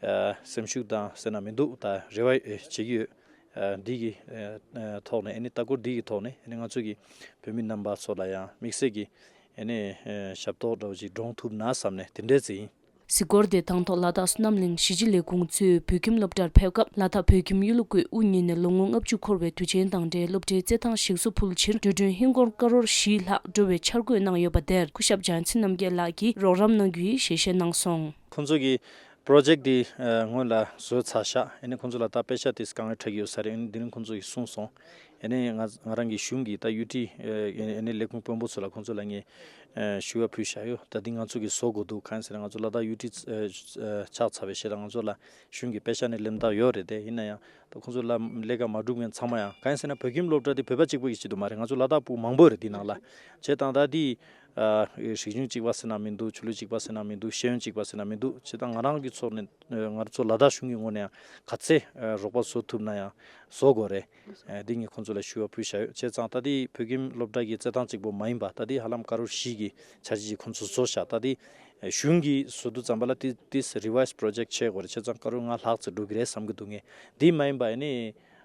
ཨ་སེམས་ཤུགས་དང་ཟེར་ན་མི་འདུག། ད་རེ་བ་ཨེ་བྱེད་ཀྱི་ཡོད། ཨ་འདི་གི་ཨ་ཨ་ཐོག་ནས། ཨ་ནི་ལྟ་སྐོར་འདི་གི་ཐོག་ནས། ཨ་ནི་ང་ཚོ་གི་བོད་མི་རྣམ་པ་ཚོ་ལ་ཡང་དམིགས་བསལ་གྱི་ཨ་ནི་ཨ་ཞབས་ཏོག་འདྲ་བོ་ཞིག་འདྲོངས་ཐུབ་ན་བསམ་ནས་དེ་འདྲས་ཟེར་ཡིན། གཟིགས་སྐོར་དེ་དང་ཐོག་ལ་དྭགས་བསོད་ནམས་གླིང་གཞིས་སྤྱི་ལས་ཁུངས་གཙོས་བོད་ཁྱིམ་སློབ་གྲྭར་ཕེབས་སྐབས། ལ་དྭགས་བོད་ཁྱིམ་གཡུ་ལོ་ཀོའི་དབུ་བརྙེས་ནས་ལོ་ངོ་ལྔ་བཅུ་འཁོར་བའི་དུས་ཆེན་དང་འབྲེལ་སློབ་གྲྭའི་རྩེད་ཐང་ཞིག་གསོ་ཕུལ་ཕྱིར། འགྲོ་གྲོན་ཧིན་སྒོར་ཀ་རོར་བཞིའི་ལྷག་འགྲོ་བའི་འཆར་འགོད་གནང་ཡོད་པ་དེར། སྐུ་ཞབས་འཇམ་དབྱངས་ཚེ་རིང་རྣམ་རྒྱལ་ལགས་ཀྱིས་རོགས་རམ་གནང་རྒྱུ་ཡིན་ཞེས་བཤད་གནང་སོང་། ཁོང་ཚོ་གིས་པྲོ་ཇེཀ་འདི་ཨ་སྔོན་ལ་བཟོས་ཚར་ཤག། ཨ་ནི་ཁོང་ཚོ་ལ་ད་པེ་ཤ་དེ་གང་ཡོད་ཁྲག་ཡོད་ས་རེད། ཨ་ནི་འདི་རིང་ཁོང་ཚོ་གིས་གསུངས་སོང་། ཨ་ནི་ང་ང་རང་གི་གཞུང་གི་ད་ཡུ་ཊི་ཨ་ནི་ལས་ཁུངས་དཔོན་པོ་ཚོ་ལ་ཁོང་ཚོ་ལ་ངས་ཨ་ཞུ་བ་ཕུལ་བཞག་ཡོད། ད་འདི་ང་ཚོ་གིས་བཟོ་དགོས་འདུག། གང་ཡིན་ཟེར་ན་ང་ཚོ་ལ་ད་ཡུ་ཊི་ཨ་ཨ་ཆགས་ཚར་བའི་ཞེ་དྲག་ང་ཚོ་ལ་གཞུང་གི་པེ་ཤ་ནས་ལེན་སྟངས་ཡོད་རེད་དེ། ཡིན་ན་ཡང་ད་ཁོང་ཚོ་ལ་ལས་ཀ་མ་འགྲུབ་མཁན་ཚང་མ་ཡང་། གང་ཡིན་ཟེར་ན་བོད་ཁྱིམ་སློབ་གྲྭ་འདི་བོད་པ་གཅིག་པོ་གི་ཆེད་དུ་མ་རེད། ང་ཚོ་ལ་དྭགས་ཕྲུག་མང་པོ་རེད་འདི་ནང་ལ། བྱས་ཙང་ད་འདི་ ཨ་རིག་གཞུང་གཅིག་པ་ཟེར་ན་མི་འདུག་ཆོས་ལུགས་གཅིག་པ་ཟེར་ན་མི་འདུག་ཤེས་ཡོན་གཅིག་པ་ཟེར་ན་མི་འདུག་བྱས་ཙང་ང་རང་གི་ཕྱོགས་ནས་ཨ་ང་ཚོ་ལ་དྭགས་གཞུང་གི་ངོས་ནས་ཡང་ག་ཚད་ཨ་རོགས་པ་བཟོ་ཐུབ་ན་ཡང་བཟོ་དགོས་རེད། ཨ་འདི་ངས་ཁོང་ཚོ་ལ་ཞུ་བ་ཕུལ་བཞག་ཡོད། བྱས་ཙང་ད་འདི་བོད་ཁྱིམ་སློབ་གྲྭ་གི་རྩེད་ཐང་གཅིག་པོ་མ་ཡིན་པ་ད་འདི་ཧ་ལམ་ཀ་རོར་བཞི་གི་འཆར་གཞི་ཅིག་ཁོང་ཚོ་བཟོ་བཞག་ད་འདི་གཞུང་གིས་བཟོ་དུས་ཙམ་པ་ལ་དེ་དེ་revised project བྱེད་དགོས་རེད། བྱས་ཙང་ཀ་རོར་ལྔ་ལྷག་ཙམ་འགྲོ་གི་རེད་བསམ་གྱི་འདུག་ངས། འདི་མ་ཡིན་པ་ཨ་ནི་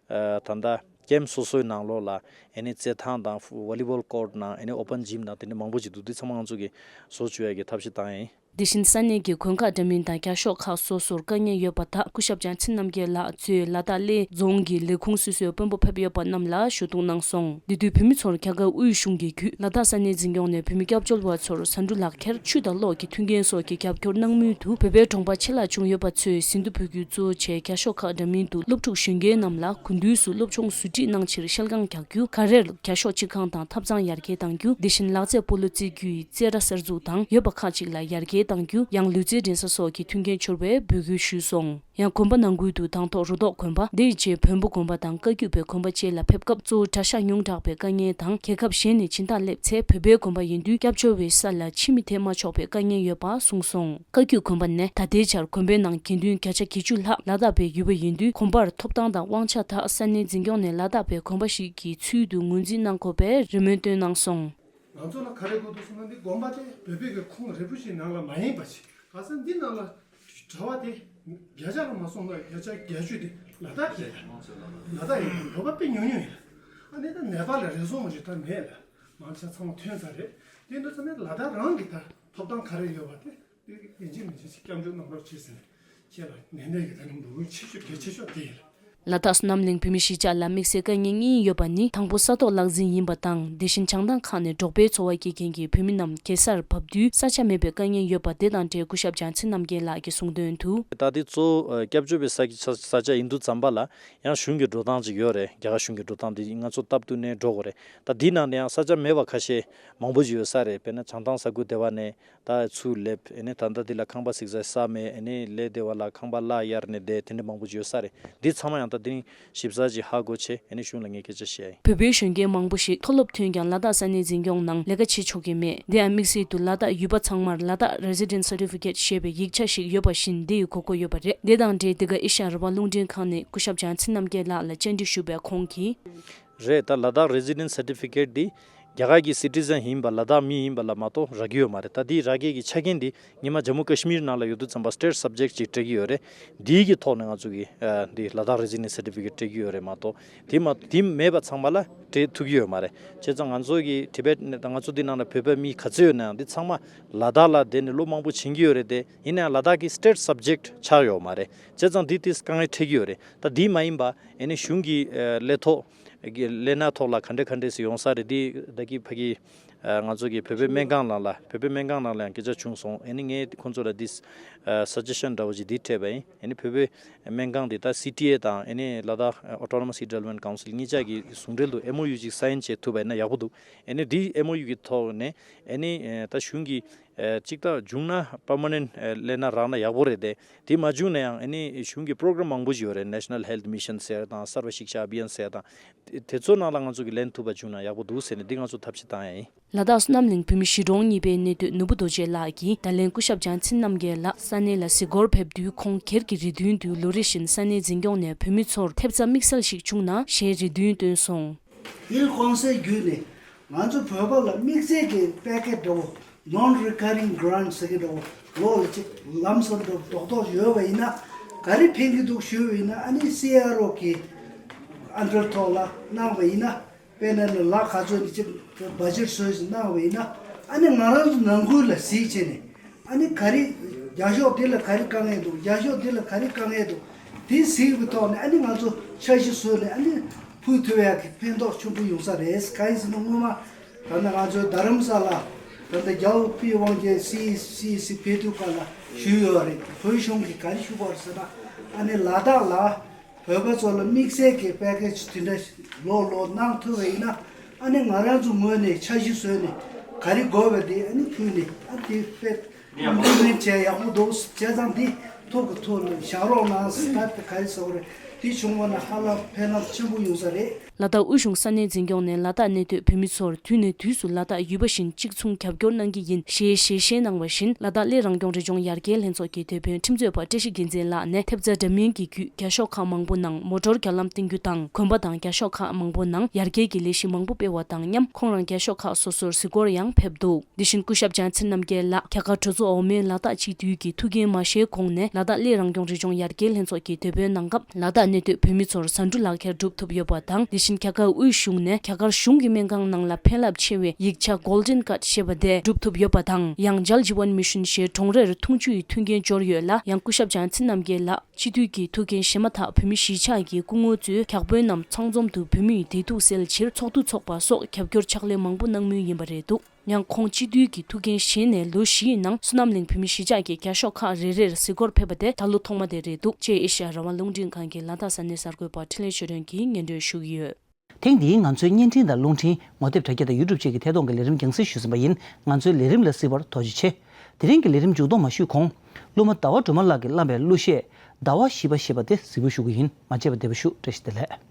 ཨ་ད་ལྟ་ཀེམ་སོ་སོའི་ནང་ལོགས་ལ་ཨ་ནི་རྩེད་ཐང་དང་volleyball court ནང་ཨ་ནི་open gym ནང་དེ་འདྲ་མང་པོ་ཅིག་འདུག་འདི་ཚང་མ་ང་ཚོ་གིས་བཟོ་བཅུག་ཡ་གི་ཐབས་ཤེས་བཏང་ཡིན། དེ་བཞིན་ས་གནས་ཀྱི་དགོན་ཁག་འདྲ་མིན་དང་བརྒྱ་ཤོག་ཁག་སོ་སོར་དཀའ་ངལ་ཡོད་པ་དག་སྐུ་ཞབས་བྱང་ཆེན་རྣམ་རྒྱལ་ལགས་གཙོས་ལ་དྭགས་གླེ་རྫོང་གི་ལས་ཁུངས་སོ་སོའི་དཔོན་པོ་ཕེབས་ཡོད་པ་རྣམས་ལ་ཞུ་གཏུག་གནང་སོང་། འདི་དུས་བོད་མི་ཚོར་རྒྱ་གར་དབུས་གཞུང་གི་བརྒྱུད་ལ་དྭགས་ས་གནས་འཛིན་སྐྱོང་ནས་བོད་མི་སྐྱབས་བཅོལ་བ་ཚོར་ཟ་འབྲུ་ལག་ཁྱེར་ཆུ་དང་གློག་གི་མཐུན་རྐྱེན་སོགས་ཀྱི་རྒྱབ་སྐྱོར་གནང་མུས་དུ་བོད་པའི་གྲོང་པ་ཆེ་ལ་བྱུང་ཡོད་པ་ཚོས་ཟིན་ཐོ་ཕུལ་རྒྱུ་གཙོ་བོ་བྱས་བརྒྱ་ཤོག་ཁག་འདྲ་མིན་དུ་སློབ་ཕྲུག་གཞོན་སྐྱེས་རྣམས་ལ་དགུན་དུས་སུ་སློབ་སྦྱོང་ཟུར་ཁྲིད་གནང་ཕྱིར་ཤེལ་སྒང་རྒྱག་རྒྱུ། ག་རེར་བརྒྱ་ཤོག་གཅིག་ཁང་དང་ཐབ་ཚང་ཡར་རྒྱས་གཏང་རྒྱུ། དེ་བཞིན་ལག་རྩེད་སྤོ་ལོ་རྩེད་རྒྱུ་ཡི་རྩེད་ར་གསར་འཛུགས་དང་ཡོད་པ་ཁག་ཅིག་ལ་ཡར་རྒྱས་གཏང་རྒྱུ། ཡང་ལུས་རྩལ་འགྲན་ས་སོགས་ཀྱི་མཐུན་རྐྱེན་འཆོར་བའི་འབོད་སྐུལ་ཞུས་སོང་། ཡང་དགོན་པ་ནང་ཁུལ་དུ་དང་ཐོག་རུ་ཐོག་དགོན་པ། དེའི་རྗེས་བོན་པོ་དགོན་པ་དང་བཀའ་བརྒྱུད་པའི་དགོན་པ་བཅས་ལ་ཕེབས་སྐབས་གཙོ་བོ་གྲྭ་ཤག་ཉུང་དྲགས་པའི་དཀའ་ངལ་དང་། རྒྱལ་ཁབ་གཞན་ནས་སྦྱིན་བདག་སླེབས་ཚེ་བོད་པའི་དགོན་པ་ཡིན་དུས་སྐྱབས་བཅོལ་བའི་ས་ལ་ཕྱི་མི་ཐེ་མ་ཆོག་པའི་དཀའ་ངལ་ཡོད་པ་གསུངས་སོང་། བཀའ་བརྒྱུད་དགོན་པ་ནས་ད་ལྟའི་ཆར་དགོན་པའི་ནང་དགེ་འདུན་བརྒྱ་ཆ་བརྒྱད་ཅུ་ལྷག་ལ་དྭགས་པའི་ཡུལ་པ་ཡིན་དུས་དགོན་པར་ཐོབ་ཐང་དང་དབང་ཆ་དག་ས་གནས་འཛིན་སྐྱོང་ནས་ལ་དྭགས་པའི་དགོན་པ་ཞིག་གི་ཚུལ་དུ་ངོས་འཛིན་གནང་དགོས་པའི་རེ་སྨོན་བཏོན་གནང་སོང་། ང་ཚོ་ལ་ག་རེ་དགོས་འདུག་ཟེར་ན། འདི་དགོན་པ་དེ་བོད་པའི་གི་ཁོངས་རིལ་པོ་ཞིག་ནང་ལ་མ་ཡིན་པ་ཞིག་ག་ས་འདི་ནང་ལ་གྲྭ་པ་དེ་བརྒྱ་ཆ་ལ་མ་སོང་ན་བརྒྱ་ཆ་བརྒྱད་ཅུ་དེ་ལ་དྭགས་རེད། ལ་དྭགས་ཡིན། བོད་པ་དཔེ་ཉུང་ཉུང་ཡིན། ཨ་ནི་ད་ནེ་པཱལ་ལ་རེ་ཟུང་མ་ཞིག་ད་མེད་ལ། མང་ཆེ་ཚང་མ་ཐོན་ཚར་རེད། དེ་འདུག་ཟེར་ན་ལ་དྭགས་རང་གི་ད་ཐོབ་ཐང་ག་རེ་ཡོད་པ་དེ། དེ་ཡིན་གཅིག་མིན་གཅིག་སྐྱབས་འཇུག་གནང་རོགས་བྱེད་ཟེར་ནས་ཁྱེད་ལ་ནན་ཏན་གྱིས་ད་ནི་འབོད་སྐུལ་ཆེ་ཤོས་གལ་ཆེ་ཤོས་དེ་ཡིན། ལ་དྭགས་སོ་ནམ་གླིང་བོད་མི་གཞིས་ཆགས་ལ་དམིགས་བསལ་དཀའ་ངལ་གཉིས་ཡོད་པ་ནི། དང་པོ་ས་ཐོག་གླགས་འཛིན་ཡིན་པ་དང་། དེ་བཞིན་བྱང་ཐང་ཁག་ནས་འབྲོག་པའི་འཚོ་བ་སྐྱེལ་མཁན་གྱི་བོད་མི་རྣམས་གེ་སར་བབས་དུས་ས་ཆ་མེད་པའི་དཀའ་ངལ་ཡོད་པ། དེ་དང་འབྲེལ་སྐུ་ཞབས་བྱང་ཆེན་རྣམ་རྒྱལ་ལགས་ཀྱིས་གསུངས་དོན་དུ། ད་དེ་གཙོ་བོ་སྐྱབས་བཅོལ་བའི་ས་ས་ཆ་ཡིན་དུས་ཙམ་པ་ལ་ཡང་གཞུང་གི་འགྲོ་སྟངས་ཅིག་ཡོད་རེད། རྒྱ་གར་གཞུང་གི་འགྲོ་སྟངས་དེ་ང་ཚོ་སྟབས་བསྟུན་ནས་འགྲོ་དགོས་རེད། ད་དེའི་ནང་ནས་ཡང་ས་ཆ་མེད་པ་ཁ་ཤས་མང་པོ་ཅིག་ཡོད་ས་རེད། དཔེར་ན་བྱང་ཐང་ས་ཁུལ་དེ་བ་ནས། ད་ཚུར་སླེབས། ཨ་ནི་ད་ལྟ་འདི་ལ་ཁང་པ་གཟིགས་ས་ས་མེད། ཨ་ནི་ལས་སྡེ་བ་ལ་ཁང་པ་གླ་གཡར་ནས་བསྡད། དེ་འདྲ་མང་པོ་ཅིག་ཡོད་ས་རེད། འདི་ཚང་མ་ཡང་ད་དེ་རིང་ཞིབ་ཚགས་ཅིག་ཧ་གོ་བྱས། ཨ་ནི་གཞུང་ལ་ངས་སྐད་ཆ་བཤད་ཡིན། བོད་པའི་གཞོན་སྐྱེས་མང་པོ་ཞིག་མཐོ་སློབ་ཐོན་ཀྱང་ལ་དྭགས་ས་གནས་འཛིན་སྐྱོང་ནང་ལས་ཀ་བྱེད་ཆོག་གི་མེད། དེ་ཡང་དམིགས་བསལ་དུ་ལ་དྭགས་ཡུལ་པ་ཚང་མར་ལ་དྭགས་Resident Certificate ཞེས་པའི་ཡིག་ཆ་ཞིག་ཡོད་པ་བཞིན་དེ་ཡི་དགོས་མཁོ་ཡོད་པ་རེད། དེ་དང་འབྲེལ་འདི་ག་ཨེ་ཤ་ཡ་རང་དབང་རླུང་འཕྲིན་ཁང་ནས་སྐུ་ཞབས་བྱང་ཆེན་རྣམ་རྒྱལ་ལགས་ལ་བཅར་འདྲི་ཞུས་པས་ཁོང་གིས། རེད། ད་ལ་དྭགས་Resident Certificate འདི་རྒྱ་གར་གྱི་Citizen ཡིན་པ། ལ་དྭགས་མི་ཡིན་པ་ལ་མ་གཏོགས་རག་གི་ཡོད་མ་རེད། ད་འདི་རག་མཁན་གྱི་ཆ་རྐྱེན་འདི་ཉི་མ་ཇམ་མུ་ཀ་ཤི་མིར་ནང་ལ་ཡོད་དུས་ཙམ་པ་State Subject ཅིག་སྤྲད་ཀྱི་ཡོད་རེད། འདིའི་གི་ཐོག་ནས་ང་ཚོ་གི་ཨ་འདི་ལ་དྭགས་Resident Certificate སྤྲད་ཀྱི་ཡོད་རེད་མ་གཏོགས། དེ་མ་དེ་མེད་པ་ཚང་མ་ལ་སྤྲད་ཐུབ་ཀྱི་ཡོད་མ་རེད། བྱས་ཙང་ང་ཚོ་གི་Tibet ནས་ད་ང་ཚོ་འདི་ནང་ལ་བོད་པ་མི་ག་ཚོད་ཡོད་ན་ཡང་འདི་ཚང་མ་ལ་དྭགས་ལ་བསྡད་ནས་ལོ་མང་པོ་ཕྱིན་གྱི་ཡོད་རེད་དེ། ཡིན་ན་ཡང་ལ་དྭགས་ཀྱི་State Subject ཆགས་ཡོད་མ་རེད། བྱས་ཙང་འདི་དེ་དཀའ་ངལ་འཕྲད་ཀྱི་ཡོད་རེད། ད་འདི་མ་ཡིན་པ་ཨ་ནི་གཞུང་གི་ཨ་ལས་ཐོག་གི་ལས་སྣ་ཐོག་ལ་ག་འདྲ་ག་འདྲ་ཞིག་ཡོང་ས་རེད། འདི་ད་གི་ཕ་གི་ཨ་ང་ཚོ་གི་བོད་པའི་སྨན་ཁང་ནང་ལ་བོད་པའི་སྨན་ཁང་ནང་ལ་ཡང་སྐད་ཆ་བྱུང་སོང་། ཨ་ནི་ངས་ཁོང་ཚོ་ལ་འདི་ཨ་suggestion འདྲ་བོ་ཞིག་འདི་སྤྲད་པ་ཡིན། ཨ་ནི་བོད་པའི་སྨན་ཁང་འདི་ད་སི་ཊི་ཨེ་དང་ཨ་ནི་ལ་དྭགས་Autonomous Redevelopment Council གཉིས་ཆ་གི་ཟུང་འབྲེལ་དུ་ཨེམ་ཨོ་ཡུ་ཅིག་སའིན་བྱེད་ཐུབ་པ་ཡིན་ན་ཡག་པོ་འདུག་ཨ་ནི་འདི་ཨེམ་ཨོ་ཡུ་གི་ཐོག་ནས་ཨ་ནི་ཨ་ད་གཞུང་གི་ཨ་གཅིག་ད་བྱུང་ན་permanent ཨ་ལས་སྣ་རག་ན་ཡག་པོ་རེད་དེ། དེ་མ་བྱུང་ན་ཡང་ཨ་ནི་གཞུང་གི་program མང་པོ་ཞིག་ཡོད་རེད། National Health Mission ཟེར་དང་Sarva Shiksha Abhiyan ཟེར་དང་། དེ་དེ་ཚོ་ནང་ལ་ང་ཚོ་གི་ལེན་ཐུབ་པ་བྱུང་ན་ཡག་པོ་འདུག་ཟེར་ནས་འདི་ང་ཚོ་ཐབས་ཤེས་བཏང་ཡ་ཡིན། ལ་དྭགས་སོ་ནམ་གླིང་བོད་མི་གཞིས་གྲོང་གཉིས་པའི་གནས་སྡོད་ནོར་བུ་རྡོ་རྗེ་ལགས་ཀྱིས་ད་ལན་སྐུ་ཞབས་བྱང་ཆེན་རྣམ་རྒྱལ་ལགས་ས་གནས་ལ་གཟིགས་སྐོར་ཕེབས་དུས་ཁོང་སྒེར་གྱི་རེ་འདུན་དུ་ལོ་རེ་བཞིན་ས་གནས་འཛིན་སྐྱོང་ནས་བོད་མི་ཚོར་ཐེབས་རྩ་དམིགས་བསལ་ཞིག་བྱུང་ན་ཞེས་རེ་འདུན་བཏོན་སོང་། ཡུལ་གོང་གསལ་བརྒྱུད་ནས་ང་ཚོ་བོད་པ་ལ་དམིགས་བསལ་གྱི་པེ་ཀེ་ཊི་འདྲ་བོ། Non-recurring grant ཟེར་གྱི་འདྲ་བོ། ལོ་ལ་གཅིག་ལམ་སང་འདྲ་བོ་རྡོག་རྡོག་ཡོད་པ་ཡིན་ན་ག་རེ་ཕན་གྱི་འདུག་ཞུས་པ་ཡིན་ན། ཨ་ནི་སི་ཨར་ཨོ་གི་ཨན་ཌར་ཐོག་ལ་གནང་བ་ཡིན་ན། དཔེར་ན་ནི་ལག་ག་ཚོད་ནི་ཅིག་བ་ཇེ་ཊི་བཟོས་ཟིན་གནང་བ་ཡིན་ན། ཨ་ནི་ང་རང་ཚོ་ནང་ཁུལ་ལ་གཟིགས་བྱས་ནས། ཨ་ནི་ག་རེ་རྒྱ་ཤོག་དེ་ལ་ག་རེ་དཀའ་ངལ་འདུག་རྒྱ་ཤོག་དེ་ལ་ག་རེ་དཀའ་ངལ་འདུག་དེ་གཟིགས་པའི་ཐོག་ནས་ཨ་ནི་ང་ཚོ་འཆར་གཞི་བཟོས་ནས་ཨ་ནི་ཕུལ་ཐུབ་ཡག་གི་ཕན་ཐོགས་ཆེན་པོ་ཡོང་ས་རེད། གང་ཡིན་ཟེར་ན་སྔོན་མ་ད་ནི་ང་ཚོའི་རྡ་རམ་ས་ལ་ད་ལྟ་རྒྱལ་བ་པི་དབང་རྒྱལ་སི་སི་སི་ཕེབས་དུས་སྐབས་ལ་ཞུས་ཡོད་རེད། བོད་གཞུང་གིས་ག་རེ་ཞུས་པ་རེད་ཟེར་ན། ཨ་ནི་ལ་དྭགས་ལ་བོད་པ་ཚོ་ལ་དམིགས་བསལ་གྱི་པེ་ཀེ་ཇི་དེ་འདྲ་ལོ་ལོ་གནང་ཐུབ་པ་ཡིན་ན། ཨ་ནི་ང་རང་ཚོ་ངོས་ནས་འཆར་གཞི་བཟོས་ནས་ག་རེ་དགོས་པ་དེ་ཨ་ནི་ཕུལ་ནས། ཨ་དེ་དཔེ་ཨིམ་པི་ལི་མེན་ཊི་བྱས་ཡག་པོ་འདུག་བྱས་ཙང་འདི་ཐུགས་ཀྱི་ཐུགས་ལ་བཞག་རོགས་གནང་ཟེར། ད་དེ་ག་རེ་ཟེར་དགོས་རེད། དེ་བྱུང་བ་ན་ཧ་ལམ་ཕན་ལམ་ཆེན་པོ་ཡོང་ས་རེད། ལ་དྭགས་དབུས་གཞུང་ས་གནས་འཛིན་སྐྱོང་ནས་ལ་དྭགས་གནས་སྡོད་བོད་མི་ཚོར་དུས་ནས་དུས་སུ་ལ་དྭགས་ཡུལ་པ་བཞིན་གཅིག་མཚུངས་རྒྱབ་སྐྱོར་གནང་གི་ཡིན་ཞེས་ཞལ་བཞེས་གནང་བ་བཞིན། ལ་དྭགས་གླེ་རང་སྐྱོང་རི་ལྗོངས་ཡར་རྒྱས་ལྷན་ཚོགས་ཀྱི་དེད་དཔོན་ཁྲིམས་རྩོད་པ་བཀྲ་ཤིས་རྒྱལ་མཚན་ལགས་ནས་ཐེབས་རྩ་འདྲ་མིན་གྱི་བརྒྱུད་རྒྱ་ཤོག་ཁག་མང་པོ་ནང་མོ་ཊོར་རྒྱ་ལམ་བཏིང་རྒྱུ་དང་། དགོན་པ་དང་རྒྱ་ཤོག་ཁག་མང་པོ་ནང་ཡར་རྒྱས་ཀྱི་ལས་གཞི་མང་པོ་སྤེལ་བ་དང་མཉམ། ཁོང་རང་རྒྱ་ཤོག་ཁག་སོ་སོར་གཟིགས་སྐོར་ཡང་ཕེབས་འདུག་དེ་བཞིན་སྐུ་ཞབས་ལྗང་ཚེ་རྣམ་རྒྱལ་ལགས་རྒྱ་གར་གྲོས་ཚོགས་འོག་མའི་ལ་དྭགས་སྤྱི་འཐུས་ཀྱི་ཐུགས་འགན་མ་བཞེས་གོང་ནས་ལ་དྭགས་གླེ་རང་སྐྱོང་རི་ལྗོངས་ཡར་རྒྱས་ལྷན་ཚོགས་ཀྱི་དེད་དཔོན་གནང་སྐབས། ལ་དྭགས་གནས་སྡོད་བོད་མི་ཚོར་ཟ་འབྲུ་ལག་ཁྱེར་སྒྲུབ་ཐུབ་ཡོད་པ་དང་། དེ་བཞིན་རྒྱ་གར་དབུས་གཞུང་ནས་རྒྱ་གར་གཞུང་གི་སྨན་ཁང་ནང་ལ་ཕན་རླབས་ཆེ་བའི་ཡིག་ཆ་Golden Card ཞེས་པ་དེ་སྒྲུབ་ཐུབ་ཡོད་པ་དང་། ཡང་Jal Jeevan Mission ཞེས་གྲོང་རེར་འཐུང་ཆུ་ཡི་མཐུན་རྐྱེན་སྦྱོར་ཡོད་ལ། ཡང་སྐུ་ཞབས་ལྗང་ཚེ་རྣམ་རྒྱལ་ལགས་སྤྱི་འཐུས་ཀྱི་ཐུགས་འགན་བཞེས་མ་ཐག་བོད་མི་གཞིས་ཆགས་ཀྱི་སྐུ་ངོ་ཚོས་བརྒྱ་དཔོན་རྣམས་ཚང་འཛོམས་དུ་བོད་མིའི་བདེ་སྡུག་སེལ་ཕྱིར་ཚོགས་འདུ་འཚོགས་པ་སོགས་རྒྱབ་སྐྱོར་ཕྱག་ལས་མང་པོ་གནང་མུས་ཡིན་པ་རེད་འདུག་ཡང་ཁོང་སྤྱི་འཐུས་ཀྱི་ཐུགས་འགན་བཞེས་ནས་ལོ་བཞིའི་ནང་བསོད་ནམས་གླིང་བོད་མི་གཞིས་ཆགས་ཀྱི་རྒྱ་ཤོག་ཁག་རེ་རེར་གཟིགས་སྐོར་ཕེབས་པ་དེ་ད་ལོ་ཐོག་མ་དེ་རེད་འདུག་ཅེས་ཨེ་ཤ་ཡ་རང་དབང་རླུང་འཕྲིན་ཁང་གི་ལ་དྭགས་ས་གནས་གསར་འགོད་པ་འཕྲིན་ལས་ཆོས་སྒྲོན་གྱིས་སྙན་སྒྲོན་ཞུ་གི་ཡོད། ཐེངས་འདིའི་ང་ཚོའི་བརྙན་འཕྲིན་དང་རླུང་འཕྲིན། ངོ་དེབ་དྲ་རྒྱ་དང་ཡུ་ཊུབ་བཅས་ཀྱི་ཐད་གཏོང་གི་ལས་རིམ་རྒྱང་སྲིང་ཞུས་ཟིན་པ་ཡིན། ང་ཚོའི་ལས་རིམ་ལ་གཟིགས་པར་ཐུགས་རྗེ་ཆེ། དེ་རིང་གི་ལས་རིམ་མཇུག་སྡོམ་མ་ཞུས་གོང་། སློབ་མ་ཟླ་བ་སྒྲོལ་མ་ལགས་ཀྱིས་བླངས་པའི་གླུ་གཞས་ཟླ་བ་བཞི་པ་ཞེས་པ་དེ་གཟིགས་འབུལ་ཞུ་གི་ཡིན། མ་མཇལ་བ་བདེ་པོ་ཞུ། བཀྲ་ཤིས་བདེ་ལེགས།